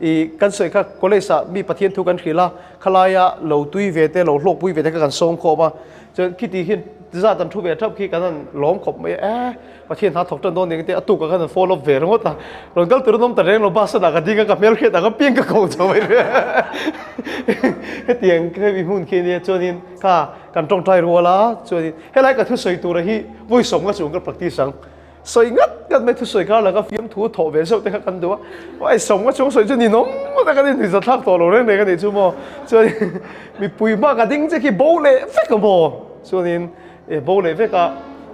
i kan sawi kha college ah mi Pathian thu kan hrilh a, khalaia lo tui ve te lo hlawkpui ve te kha kan sawm khawm a, chuan khiti hian zat an thu ve thap khi kan han lawm khawp mai a, e Pathian hna thawk tan dawn ning te a tuk ah khan an follow up ve ringawt a, rawn kal tur an awm ta reng lo bus ah ka ding a ka hmelhriat ang apiang ka ko chho mai reng hetiang hemi hmun khi ania chuanin kha kan tawngtai rual a chuanin helai ka thusawi tura hi vawi sawm nga chung ka practice ang. Sawi ngat ngat mai thusawi kar laka fiamthu thawh ve zeuh te kha kan duh a, uai sawm nga chung sawi chu ninawm ngawt a kan inhnuizat thlak tawh lo reng reng a nih chu maw. Chuan mipui hma ka ding che khi bo leh vek a maw. Chuanin e bo leh vek a,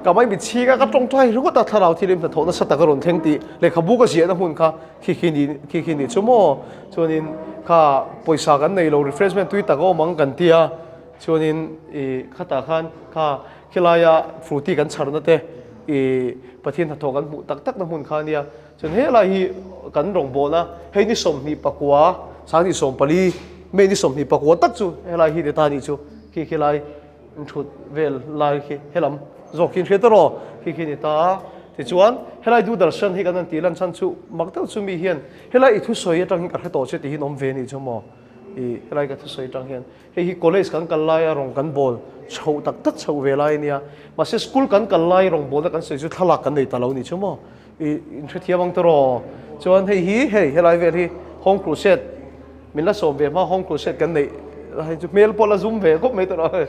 ka mai mit chhing a ka tawngtai ringawt a thlarau thil hnathawh nasa tak a rawn thleng tih lehkhabu ka ziahna hmun kha khi khi ni khi khi ni chu maw. Chuanin kha pawisa kan nei lo refreshment tui tak a awm ang kan tia chuanin i khatah khan kha Khilaia Frooti kan chharna te i Pathian hnathawh kan hmuh tak takna hmun kha a nia. Chuan helai hi kan rawngbawlna hei ni 29, 24, May ni 24 tak chu helai hi ni ta a nih chu. Khi khilai thut vel lai khi helam zawk khi in hria ta rawh khi khi ni ta a. Tichuan helai Doordarshan hi kan han tih lan chhan chu mak deuh chu mi hian helai i thusawi atang hi ka hre tawh che tih hi an awm ve a nih chu maw i helai ka thusawi atang hian. Hei hi college kan kal laia rawng kan bawl chhoh tak tak chhoh ve lai a nia. Mahse school kan kal lai rawng bawlna kan sawi chu thlalak kan nei ta lo ni chu maw? I inhrethiam ang tawh. Chuan hei hi hei helai vel hi Home Crusade min la sawm ve hma Home Crusade kan neih lai chu hmel pawh la zum ve khawp mai tawh.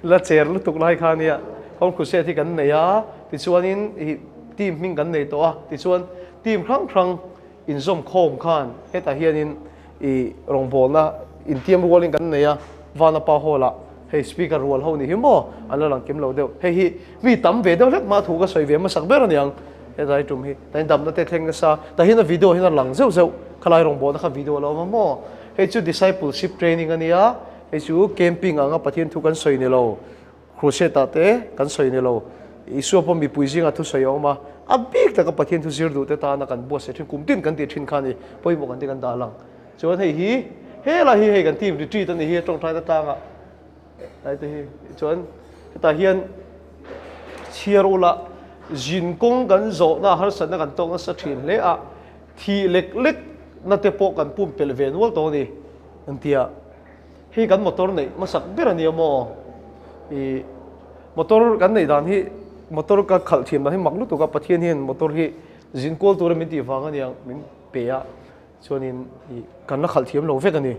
La cher lutuk lai kha a nia. Home Crusade hi kan nei a, tichuanin i team hming kan nei tawh a, tichuan team hrang hrang inzawm khawm khan hetah hianin i rawngbawlna intiam rualin kan nei a, Vanapa Hall ah hei speaker rual ho ni hi maw an la lang kim lo deuh. Hei hi mi tam ve deuh hlek mah thu ka sawi ve hmasak ber aniang hetlai tum hi. Tain damna te thleng nasa tahin a video hian a lang zeuh zeuh khalai rawngbawlna kha video a lo awm a maw. Hei chu discipleship training ania, hei chu camping anga Pathian thu kan sawi ni lo. Crusade ah te kan sawi ni lo. Isua pawh mipui zingah thusawi a awm a, a bik taka Pathian thu zir duh te tana kan buatsaih thin, kum tin kan tih thin kha a ni, pawimawh kan ti kan dah lang. Chuan hei hi, helai hi hei kan team retreat a ni hi, tawngtaina tlangah lai te hi. Chuan hetah hian chhiar ula zin kawng kan zawhna harsatna kan tawk nasa thin hle a, thih lek lek na te pawh kan pumpelh ve nual tawh a ni, an ti a. Hei kan motor neih hmasak ber a nia maw? Ih motor kan neih dan hi motor ka khalh thiam dan hi mak lutuk a, Pathian hian motor hi zin kual tura min tih vang a nia min pe a, chuanin ih kan la khalh thiam lo vek a ni.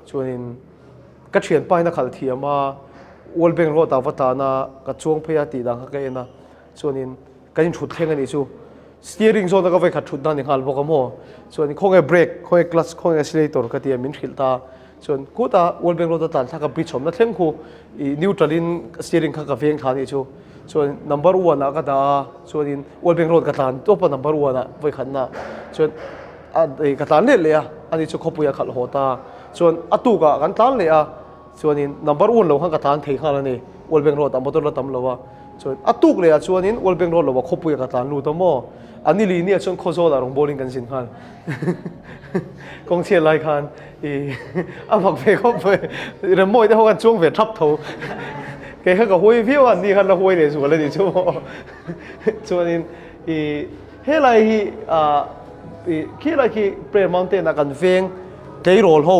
Chuanin ka thianpa hian a khalh thiam a, World Bank Road ah va tan a, ka chuang phei a tih dan kha ka en a, chuanin Kan inthut thleng a nih chu. Steering zawn a ka vawikhat thut na ni nghal bawk a maw. Chuan khawnge brake, khawnge clutch, khawnge accelerator ka ti a min hrilh ta. Chuan kutah World Bank Road a tlan thlak a bridge awmna thleng khu ih neutral in steering kha ka veng thla a nih chu. Chuan number one ah ka dah a, chuanin World Bank Road ka tlan tawp a number one ah vawikhat na. Chuan a ih ka tlan leh leh a, ani chu khawpui a khalh haw ta. Chuan a tuk ah kan tlan leh a. Chuanin number one lo khan ka tlan thei nghal a ni, World Bank Road ah motor la tam lo a. Chuan a tuk leh ah chuanin World Bank Road lo ah khawpui ah ka tlan lut a maw. A ni li ni ah chuan Khawzawl ah rawngbawlin kan zin nghal. Kawng chhiat lai khan i a mak ve khawp mai. Remmawi te ho khan chuang ve thap tho. Kei kha ka huai viau a, an ni khan la huai leh zual a nih chu maw. Chuanin i helai hi ah i khilai khi Prayer Mountain ah kan veng tleirawl ho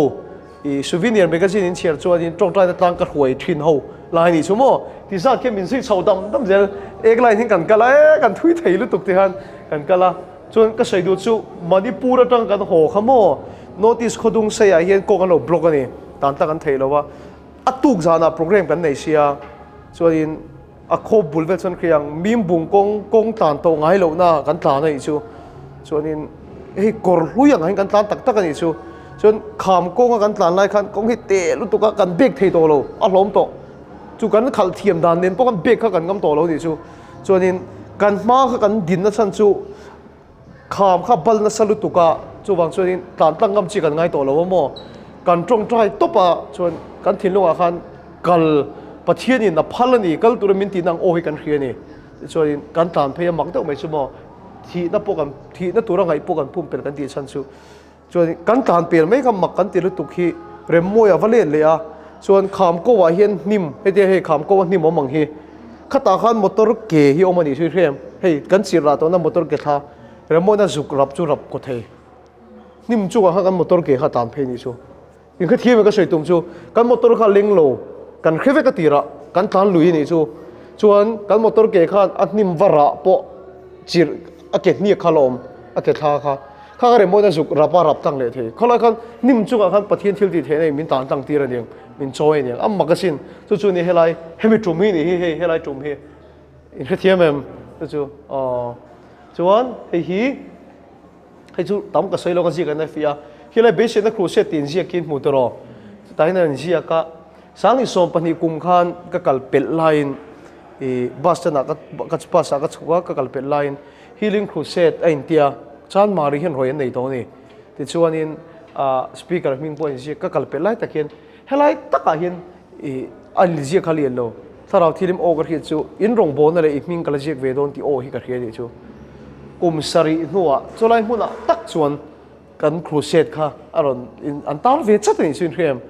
I souvenir magazine in chhiar chuanin tawngtaina tlang ka hruai thin ho lai nih chu maw? Ti zat khian min zui chho dam dam zel. Ek line hin kan kal a, e kan thui thei lutuk ti khan kan kal a. Chuan ka sawi duh chu Manipur atang kan haw kha maw? North East khawdung seiah hian kawng an lo block a ni. Tan tak an theih lo a. A tuk zanah program kan nei sia. Chuanin a khaw bul vel chuan khiang Mimbung kawng kawng tlan tawh ngai lohna kan tlan a nih chu. Chuanin hei kawr hlui ang hian kan tlan tak tak a nih chu. Chuan kham kawnga kan tlan lai khan kawng hi teh lutuk a kan bek thei tawh lo a hlawm tawh. Chu kan khalh thiam dan nen pawh kan bek kha kan ngam tawh lo a nih chu. Chuanin kan hma kha kan dinna chhan chu Kham kha bal nasa lutuk a, chuvang chuanin tlan tlang ngam chi kan ngai tawh lo a maw? Kan tawngtai tawp a, chuan kan thinlungah khan kal Pathianin a phal a ni, kal tura min tihna ang aw hi kan hria a ni. Tichuanin kan tlan phei a mak deuh mai chu maw? Thihna pawh kan, thihna tura ngaih pawh kan pumpelh kan tih chhan chu. Chuan kan tlan pel mai kha mak kan ti lutuk hi Remmawi a va let leh a, chuan kham ko ah hian hnim, hetia hei kham ko a hnim awm ang hi, khatah khan motor ke hi awm a nih chu i hria em? Hei kan chirh lah tawhna motor ke thla. Remawina zuk rap chu rap kaw thei. Hnim chungah khan kan motor ke kha a tlan phei nih chu. In kha thiam e ka sawi tum chu kan motor kha leng lo kan hre vek a tirah kan tlan lui anih chu. Chuan kan motor ke khan a hnim va rah pawh chirh a ke hniak kha la awm a ke thla kha. Kha ka remawina zuk rap a rap tlang leh thei. Khawlai khan hnim chungah khan Pathian thil tih theihna in min tan tlang tir aniang min chawi aniang a mak asin. Chu chu ni helai hemi tum hi nih hi hei helai tum hi. In hrethiam em? Chu chu aw. Chuan hei hi hei chu tam ka sawi lo ka ziak an a fiah a. Khilai beiseina crusade tih inziak khi in hmu tawh Chutah hian an inziak a. Sangni 12 kum khan ka kal pelh laiin ih bus stand ah ka bus ah ka chhuk a ka kal pelh laiin Healing Crusade a intia Chanmari hian rawi an nei tawh a ni. Tichuanin ah speaker hming pawh a inziak ka kal pelh lai tak hian Helai takah hian i a inziak kha lian lo. Thlarau thilim aw ka hriat chu in rawngbawlna leh i hming ka la ziak ve dawn tih aw hi ka hria anih chu. Kum sarih hnuah chulai hmunah tak chuan kan crusade kha a rawn in an tar ve chat anih chu in hria em?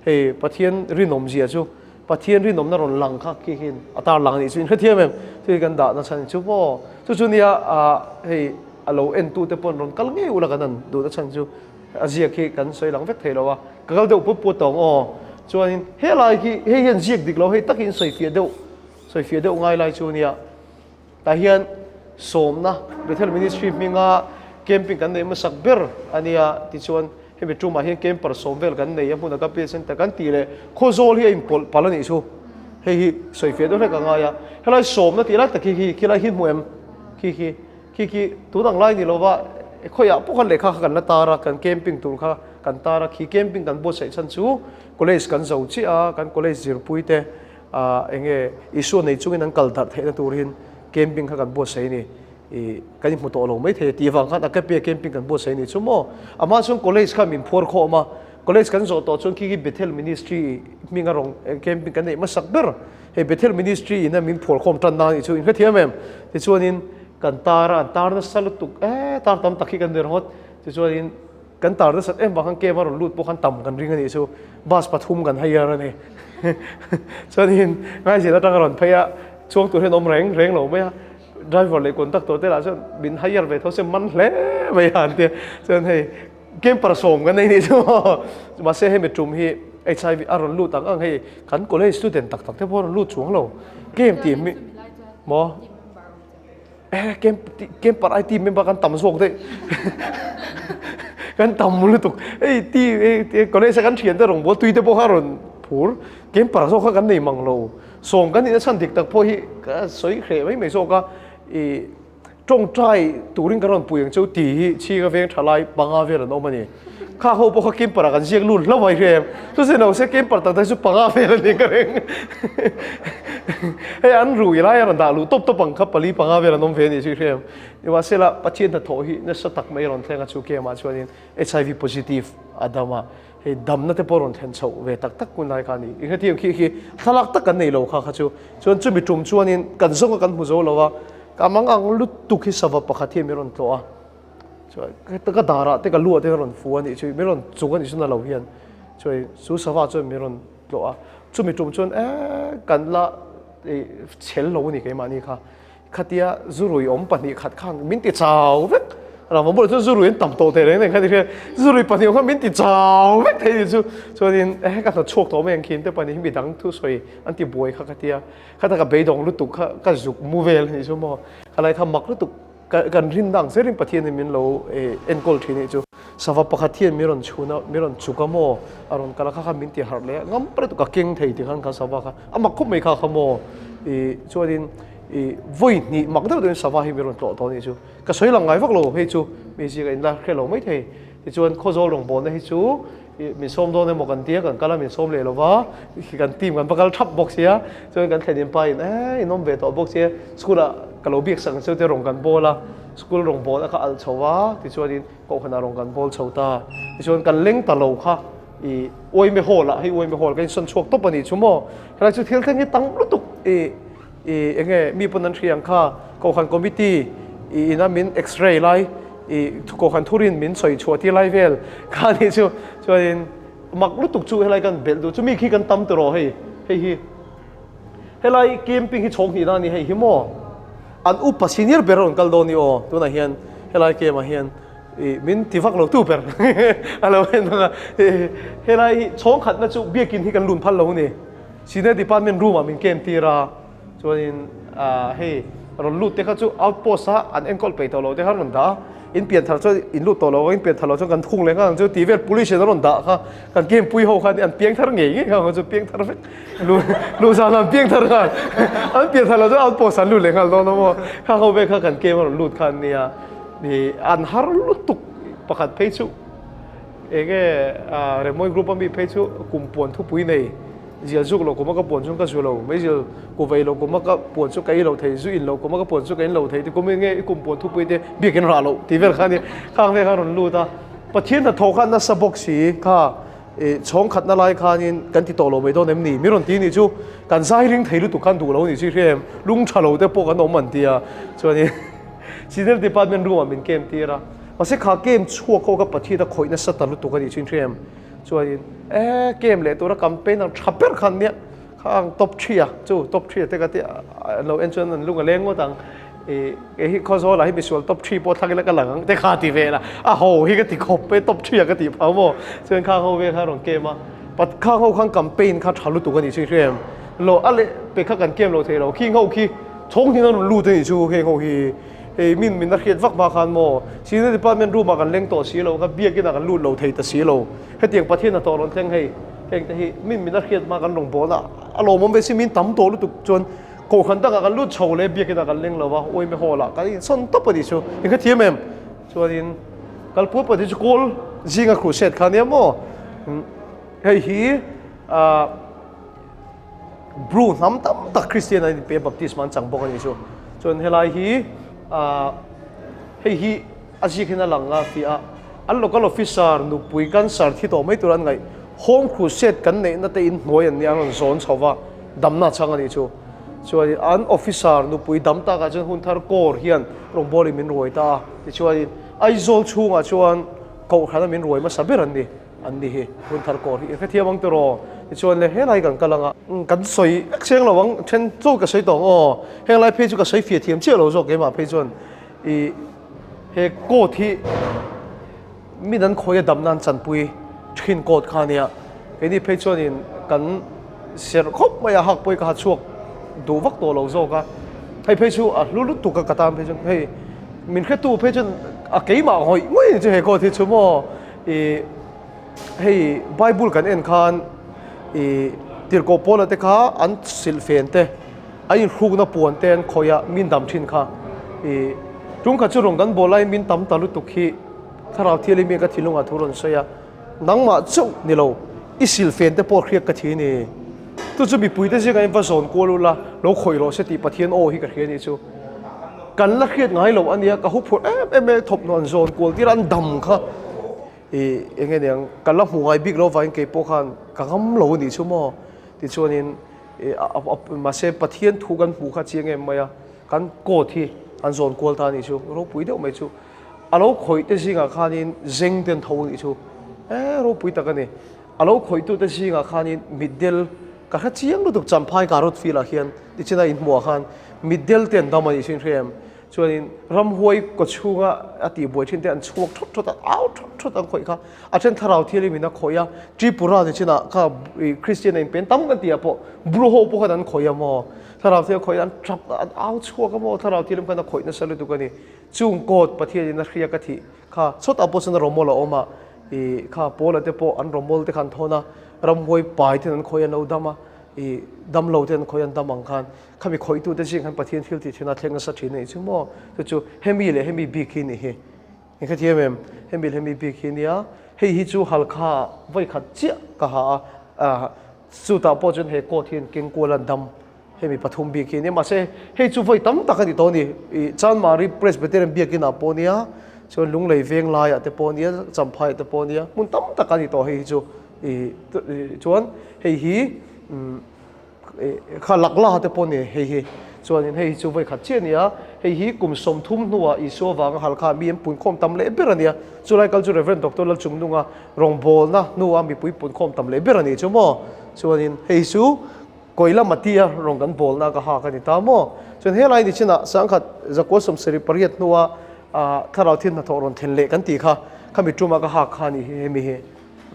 Hei Pathian rinawm zia chu Pathian rinawmna rawn lang kha khi hian a tar lang anih chu in hrethiam em? Chu hi kan dah nachhan chu maw? Chu chu nia ah hei a lo entute pawh an rawn kal ngei ula kan han duh nachhan chu. A ziak hi kan sawi lang vek thei lo a, ka kal deuh put put tawh ang aw. Chuanin helai hi hei hian ziak dik lo hei takin sawi fiah deuh sawi fiah deuh ngai lai chu nia. Tah hian sawmna Bethel Ministry hminga camping kan neih hmasak ber a nia tichuan hemi tumah hian camper sawm vel kan nei a hmuna ka pia center kan tih leh Khawzawl hi a inpawlh palh a nih chu. Hei hi sawi fiah deuh hlek a ngai a, helai sawmna tih lai tak hi khi khilai hi hmu em khi khi. Khi khi tun ang lai ni lova khawiah pawh khan lehkha kha kan la tar a, kan camping tur kha kan tar a, khi camping kan buatsaih chhan chu college kan zo chiah a, kan college zirpui te ah eng nge Isua nei chungin an kal darh theihna turin camping kha kan buatsaih a ni. Ih kan inhmu tawh lo maithei a tih avang khan Agape camping kan buatsaih a ni chu maw. Amah chuan college kha min phuar khawm a, college kan zawh tawh chuan khi khi Bethel Ministry hminga rawng camping kan neih hmasak ber. Hei Bethel Ministry ina min phuar khawm tan na anih chu in hrethiam em? Tichuanin kan tar a, an tar nasa lutuk e, tar tam tak hi kan ni ringawt. Tichuanin kan tar nasat em vang khan cave a rawn lut pawh khan tam kan ring anih chu, bus pathum kan hire a ni. Chuanin Ngaizel atanga rawn phei a, chuang tur hian awm reng reng lo mai a, driver leh conductor te lah chuan min hire ve tho se man hle mai a an tia. Chuan hei Camper sawm kan nei nih chu maw? Mahse hemi tum hi HIV a rawn lut ang ang hei kan college student tak tak te pawh a rawn lut chuang lo. Camp tih mi maw? Eh camp camper ai team member kan tam zawk daih. Kan tam lutuk. Hei team college a kan thian te rawngbâwl tui te pawh kha a rawn phur. Camper zawk kha kan nei mang lo. Sawm kan nihna chhan dik tak pawh hi ka sawi hreh mai mai zawk a. Ih Tawngtai turin kan rawn pui ang chu tih hi chhinga veng tha lai panga vel an awm a ni. Kha ho pawh kha camper ah kan ziak lut hlauh mai hrem. Chu zin lo se camper tak tak chu panga vel a ni ka ring. Hei an rui lai a rawn dah luh tawp tawp ang kha pali panga vel an awm ve a ni chu hrem. Nimahsela Pathian hnathawh hi nasa tak mai a rawn thleng a chu camp ah chuanin HIV positive a dam a. Hei damna te pawh rawn thlen chhoh ve tak tak hun lai kha a ni. Engati khi khi thlalak tak kan nei lo kha kha chu. Chuan chumi tum chuanin kan zawnga kan hmu zo lo a, ka mang ang lutuk hi sava pakhat hian min rawn tlawh a. Chuan ka darah te ka luah te ka rawn fu a nih chu, min rawn chung a nih chu na lo hian. Chuan chu sava chuan min rawn tlawh a. Chumi tum chuan eh kan la chhel lo a ni keimahni kha. Khatia zurui awm 2 khat khan min ti chau vek. Rangva bulah chuan zurui an tam tawh teh reng nen khan i hria. Zurui 2 awm khan min ti chau vek thei ni chu. Chuanin eh ka hna chhuak tawh mai ang khi te 2 hi midang thusawi an ti buai kha ka tia. Khata ka beidawng lutuk kha ka zuk mu vel anih chu maw. Khalai kha mak lutuk kan rin dang zerin Pathian in min lo enkawl thin anih chu. Sava pakhat hian min rawn chhun a, min rawn chuk a maw? A rawn kal a, kha kha min ti harh leh a, ngam lutuk a keng thei ti khan kha sava kha a mak khawp mai kha kha maw? Ih chuanin ih vawi hnih mak deuh deuhin sava hi min rawn tlawh tawh anih chu. Ka sawi lang ngai vak lo hei chu mi zika in la hre lo mai thei. Tichuan Khawzawl rawngbawlna hi chu ih min sawm dawn emaw kan tia kan kal a min sawm leh lo va, kan team kan va kal thap bawk sia, chuan kan thlen in pa in eh in awm ve tawh bawk sia, school ah ka lo biak sak ang chu te rawn kan bawl a, school rawngbawlna kha alh chho va tichuanin Kohhranah rawn kan bawl chho ta. Tichuan kan leng ta lo kha i Uaime Hall ah hei Uaime Hall kan insawn chhuak tawp a nih chu maw. Helai chu thil thleng hi tam lutuk i i enge mi pawn an hria ang kha Kohhran Committee i ina min x-ray lai i Kohhran thurin min sawi chhuah tir lai vel kha a nih chu. Chuanin mak lutuk chu helai kan belh duh chu mi khi kan tam tawh hei hei hi. Helai camping hi chhawk hnihna a ni hei hi maw? An upa senior ber a rawn kal dawn ni aw tunah hian. Helai camp ah hian ih min ti vak lo tu ber a lo en ang a. Helai hi chhawng khatna chu biakin hi kan lun phal lo a ni. Senior department room ah min camp tir a. Chuanin hei rawn lut te kha chu outpost a an enkawl peih tawh lo te kha an rawn dah a, in pian thar chuan in lut tawh lo in pian thar lo chuan kan thung leh nghal ang chu tih vel police in a rawn dah kha kan game pui ho khan an piang thar ngei ngei kha chu piang thar vek lu lu zan an piang thar nghal an pian thar lo chuan outpost an lut leh nghal dawn a maw kha ho vel kha kan game a rawn lut kha an nia ih an har lutuk pakhat phei chu enge Remawi group ami phei chu kum puan thupui nei. Zial zuk lo kuma ka puan chu ka zu lo, meizial ku vei lo kuma ka puan chu ka ei lo thei, zu in lo kuma ka puan chu ka in lo thei ti kum in nge i kum puan thupui te biakin rah loh tih vel kha a ni. Khang vel kha a rawn lut a, Pathian hnathawh kha nasa bawk si kha i chhawng khatna lai khanin kan ti tawh lo mai dawn em ni? Mi rawn ti nih chu kan zai ring thei lutuk khan duh lo nih chu i hria em? Lung tha lo te pawh kan awm an ti a, chuanin Senior Department room ah min camp tir a, mahse kha camp chhuak ho kha Pathian a khawih nasa ta lutuk a nih chu i hria em? Chuanin e game leh tura campaign ang tha ber khan nia kha ang top three a chu top three te ka ti an lo en chuan an lung a leng ngawt ang i kei hi Khawzawl ah hi misual top three pawh thlak ila ka lang ang te kha ti vel a a ho hi ka ti khawp e top three a ka tih phah maw chuan khang ho vel kha a rawn game a but khang ho khan campaign kha tha lutuk a nih chu i hria em lo a leh pe kha kan game lo thei lo khing ho khi chhawng hnin a rawn lut a nih chu heng ho hi. Hei min min a hriat vak hma khan maw Senior Department room ah kan leng tawh si lo, ka biakin ah kan lut lo thei ta si lo. Hetiang Pathian hnathawh rawn thleng hei, heng te hi min min a hriat hma kan rawn bawl a, a lawmawm ve si min tam tawh lutuk chuan kohhran dangah kan lut chho leh biakin ah kan leng lo va, uaime hall ah kan insawn tawp a nih chu. Eng kha thiam em? Chuanin kalpui pawh chu kawl zinga crusade kha nia maw? Hei hi ah. Bru hnam tam tak Kristian an inpe baptisma an chang bawk a nih chu. Chuan helai hi ah hei hi a zik hian a lang a fiah a, an local officer nupui cancer thi tawh mai tur an ngaih home crusade kan neihna te in hnuai an nia an rawn zawn chho va damna chang a nih chu. Chuanin an officer nupui dam takah chuan hun thar kawr hian rawngbawlin min ruai ta a, tichuanin Aizawl chhungah chuan kohhrana min ruai hmasa ber an ni. An ni hi hun thar kawr hi i hrethiam ang tiraw? Tichuan le helai kan kal ang a, kan sawi vek chiang lo ang, then chu ka sawi tawh ang aw, henglai phei chu ka sawi fia thiam chiah lo zawk keimah phei chuan i he coat hi mi dan khawi a dam nan chanpui thin coat kha ania, keini phei chuanin kan serh khawp mai a, hak pawh hi ka ha chhuak duh vak tawh lo zawk a, hei phei chu a hlu lutuk a ka tan phei chuan hei min hretu phei chuan a keimah ngawih ngawih chu he coat hi chu maw. I hei Bible kan en khan i tirhkoh Paula te kha an silhfen te an inhrukna puan te an khawih a min dam thin kha i tum khat chu rawn kan bawl lai min tam ta lutuk hi thlarau thial in ka thinlungah thu rawn sawi a nangmah chauh ni lo i silhfen te pawh hriat ka thi ni chu chu mipui te zingah in va zawn kual ula lo khawih rawh se tih Pathian aw hi ka hria ni chu Kan la hriat ngai lo a nia, ka huphurh em em e, thawmhnaw an zawn kual tir a, an dam kha ih eng nge niang, ka la hmu ngai bik lo vangin kei pawh khan ka ngam lo a nih chu maw? Tichuanin ih mahse Pathian thu kan hmuh kha chiang em mai a, kan coat hi an zawn kual ta a nih chu, ropui deuh mai chu. A lo khawih te zingah khanin zeng te an tho a nih chu, e ropui tak a ni. A lo khawihtute zingah khanin mitdel ka hre chiang lutuk Champhai Karot field ah hian tichina inhmuh ah khan mitdel te an dam a nih chu in hre em? Chuanin ramhuai kaw chhunga a tihbuai thin te an chhuak thawt thawt a, au thawt thawt an khawih kha. A then thlarau thialim in a khawih a, Tripura nichinah kha Kristian a inpen tam kan tih ah pawh Bru ho pawh khan an khawih a maw? Thlarau thial khawih an tap an au chhuak a maw? Thlarau thialim khan a khawih nasa lutuk a ni. Chung kawt Pathianin a hriak a thih Kha chawtah pawh chuan rawmawl a awm a, ih kha Paula te pawh an rawmawl te kha an thawn a, ramhuai pai ten an khawi an lo dam a, ih dam lo ten an khawi an dam ang khan khami khawihtu te zing khan Pathian thil tih thin a thleng nasa thin a nih chu maw? Chu chu hemi leh hemi bik hi nih hi. Eng kha thiam em? Hemi leh hemi bik hi nia, hei hi chu halkha ah vawi khat chiah ka ha a, ah chutah pawh chuan he coat hi an keng kual a an dam. Hemi pathum bik hi a nia, mahse hei chu vawi tam tak a ni tawh a ni. Ih Chanmari Presbyterian biakin ah pawh nia, chuan Lunglei veng laiah te pawh nia, Champhaiah te pawh nia, hmun tam tak a ni tawh hei hi chu. Ih chuan hei hi umm kha Lakla te pawh a ni hei hi. Chuanin hei hi chu vawi khat chiah a ni a, hei hi kum 30 hnuah Isua vanga Halkha mi an punkhawm tam leh ber a nia. Chulai kal chu Rev. Doctor Lalchungnunga rawngbawlna hnua mipui punkhawm tam leh ber a ni chu maw. Chuanin hei hi chu Kawi lama tia rawn kan bawlna ka hak a ni ta maw? Chuan helai ni chinah sangkhat zakua 78 hnua Thlarau thil hnathawh rawn thlen leh kan tih kha, khami tuma ka hak kha a nih hi hemi hi.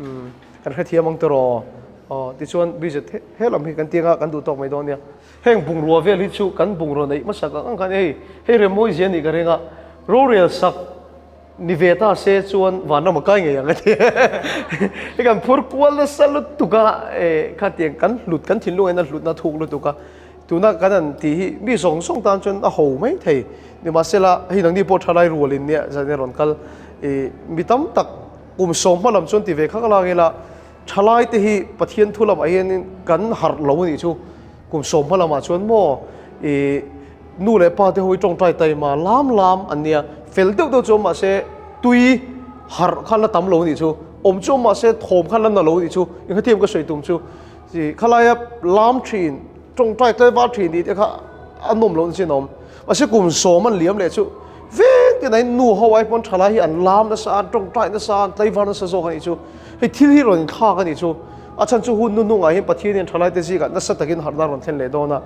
Umm kan hrethiam ang tawh aw. Tichuan budget he lam hi kan tianga kan duh tawk mai dawn nia. Heng bungrua vel hi chu kan bungrua neih hmasak ang ang khan hei hei remmawizia a nih ka ring a, rorel sak ni ve ta se chuan vanram a kai ngei ang a ti. Hei kan phur kual nasa lutuk a, khatiang kan hlut kan thinlung in a hlutna thuk lutuk a, tuna kan han tih hi mi zawng zawng tan chuan a ho mai thei. Nimahsela hei nangni pawh thalai rual in nia zan in rawn kal ih mi tam tak kum sawm hma lam chuan ti ve khak lak ila thalai te hi Pathian thu lamah hianin kan harh lo a nih chu. Kum sawm hma lamah chuan maw ih nu leh pa te ho hi tawngtai taima lam lam an nia, fel deuh deuh chu awm mahse tui harh kha la tam lo a nih chu, awm chu awm mahse thawm kha la na lo a nih chu, engkhathiam ka sawi tum chu ih khalaia lam thin tawngtai tlaivar thin tih te kha a nawm loh na chin a awm. Mahse kum sawm an liam leh chu veng tin ain nu ho ai pawn thalai hi an lam nasa a, an tawngtai nasa a, an tlaivar nasa zawk a nih chu. Hei thil hi rawn inthlak a nih chu. A chhan chu hun nuhnungah hian Pathian hian thalaite zingah nasa takin harhna a rawn thlen leh dawn a.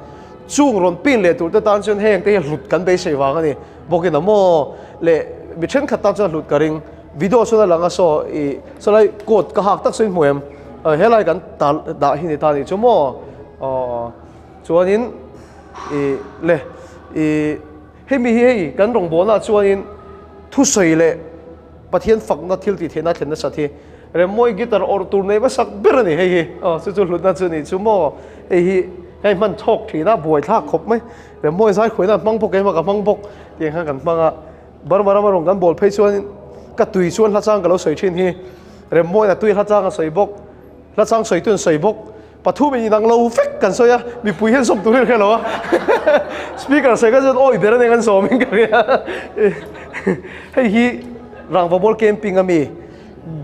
Chung rawn pin leh turte tan chuan heng te hi hlut kan beisei vang a ni. Bawkin a maw leh mi thenkhat tan chuan hlut ka ring. Video chuan a lang a saw i sawlai coat ka hak tak saw in hmu em? Helai kan dah hi ni ta nih chu maw? Aw chuanin i le i hemi hi hei kan rawngbawlnaah chuanin thusawi leh Pathian fakna thil tih theihna thlen nasat hi Remmawi guitar awrh tur nei hmasak ber a ni hei hi. Aw chu chu hlutna chu ni chu maw hei hi hei hman chhawk thin a buaithlak khawp mai. Remmawi zai khuaina hmang bawk keimah ka hmang bawk tih khan kan hmang a. Burma rama rawn kan bawl phei chuan ka tui chuan hla chang ka lo sawi thin hi. Remmawiin a tui hla chang a sawi bawk, hla chang sawi tun sawi bawk. Pathum in inang lo vek kan sawi a, mipui hian sawm tur hi an hre lo a. Speaker sawi kha chuan awi ber a nia kan sawm in ka hria. Hei hi Rangva Ball Camping a mi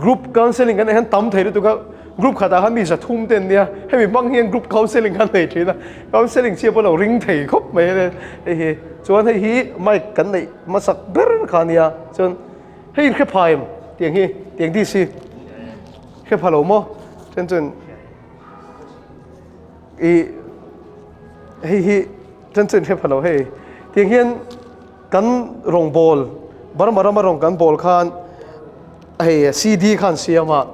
group counselling kan neih hian tam thei lutuk a, group khatah khan mi zathum te an nia, hemi hmang hian group counselling khan nei thin a, counselling chhia pawh lo ring thei khawp mai a hei hi. Chuan hei hi mic kan neih hmasak ber kha a nia, chuan hei in hre pha em tiang hi tiang dish hi hre pha lo maw? Chuan chuan. I hei hi chen chen hre pha lo hei tiang hian kan rawngbawl Burma rama rawng kan bawl khan hei CD khan siam a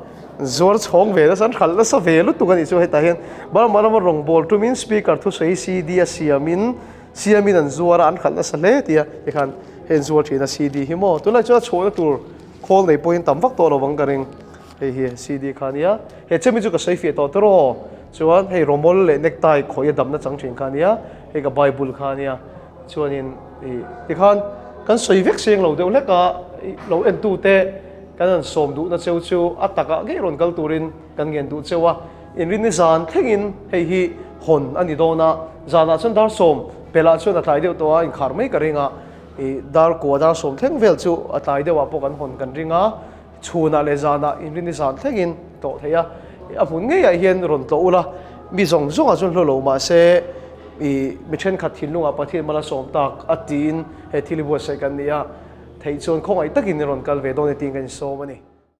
zuar chhawng ve nasa an hralh nasa ve lutuk a nih chu hetah hian Burma rama rawngbawl tumin speaker thusawi CD a siamin siamin an zuar a an hralh nasa hle tia tikhan hei an zuar thin a CD hi maw tunlai chuan a chhuahna tur khawl nei pawhin tam vak tawh lo ang ka ring. Hei hi CD kha ania. He chemi chu ka sawi fiah tawh tawh aw. Chuan hei rawmawl leh necktie khawih a damna chang thin kha ania. Hei ka Bible kha ania. Chuanin ih tikhan kan sawi vek seng lo deuh hlek a, lo entu te kan han sawm duhna cheu chu a takah ngei rawn kal turin kan ngen duh cheu a. Inrinni zan thlengin hei hi hawn a ni dawn a. Zanah chuan dar sawm pelah chuan a tlai deuh tawh a, inkhar mai ka ring a. Ih dar kua dar sawm thleng vel chu a tlai deuhah pawh kan hawn kan ring a. Chhunah leh zanah inrinni zan thlengin tawh thei a, a hmun ngeiah hian rawn tlawh ula, mi zawng zawngah chuan hlu lo mahse ih mi thenkhat thinlungah Pathian mal a sawm tak a tiin he thil hi buatsaih kan ni a, theih chuan khawngaih takin i rawn kal ve dawn e tiin kan insawm a ni.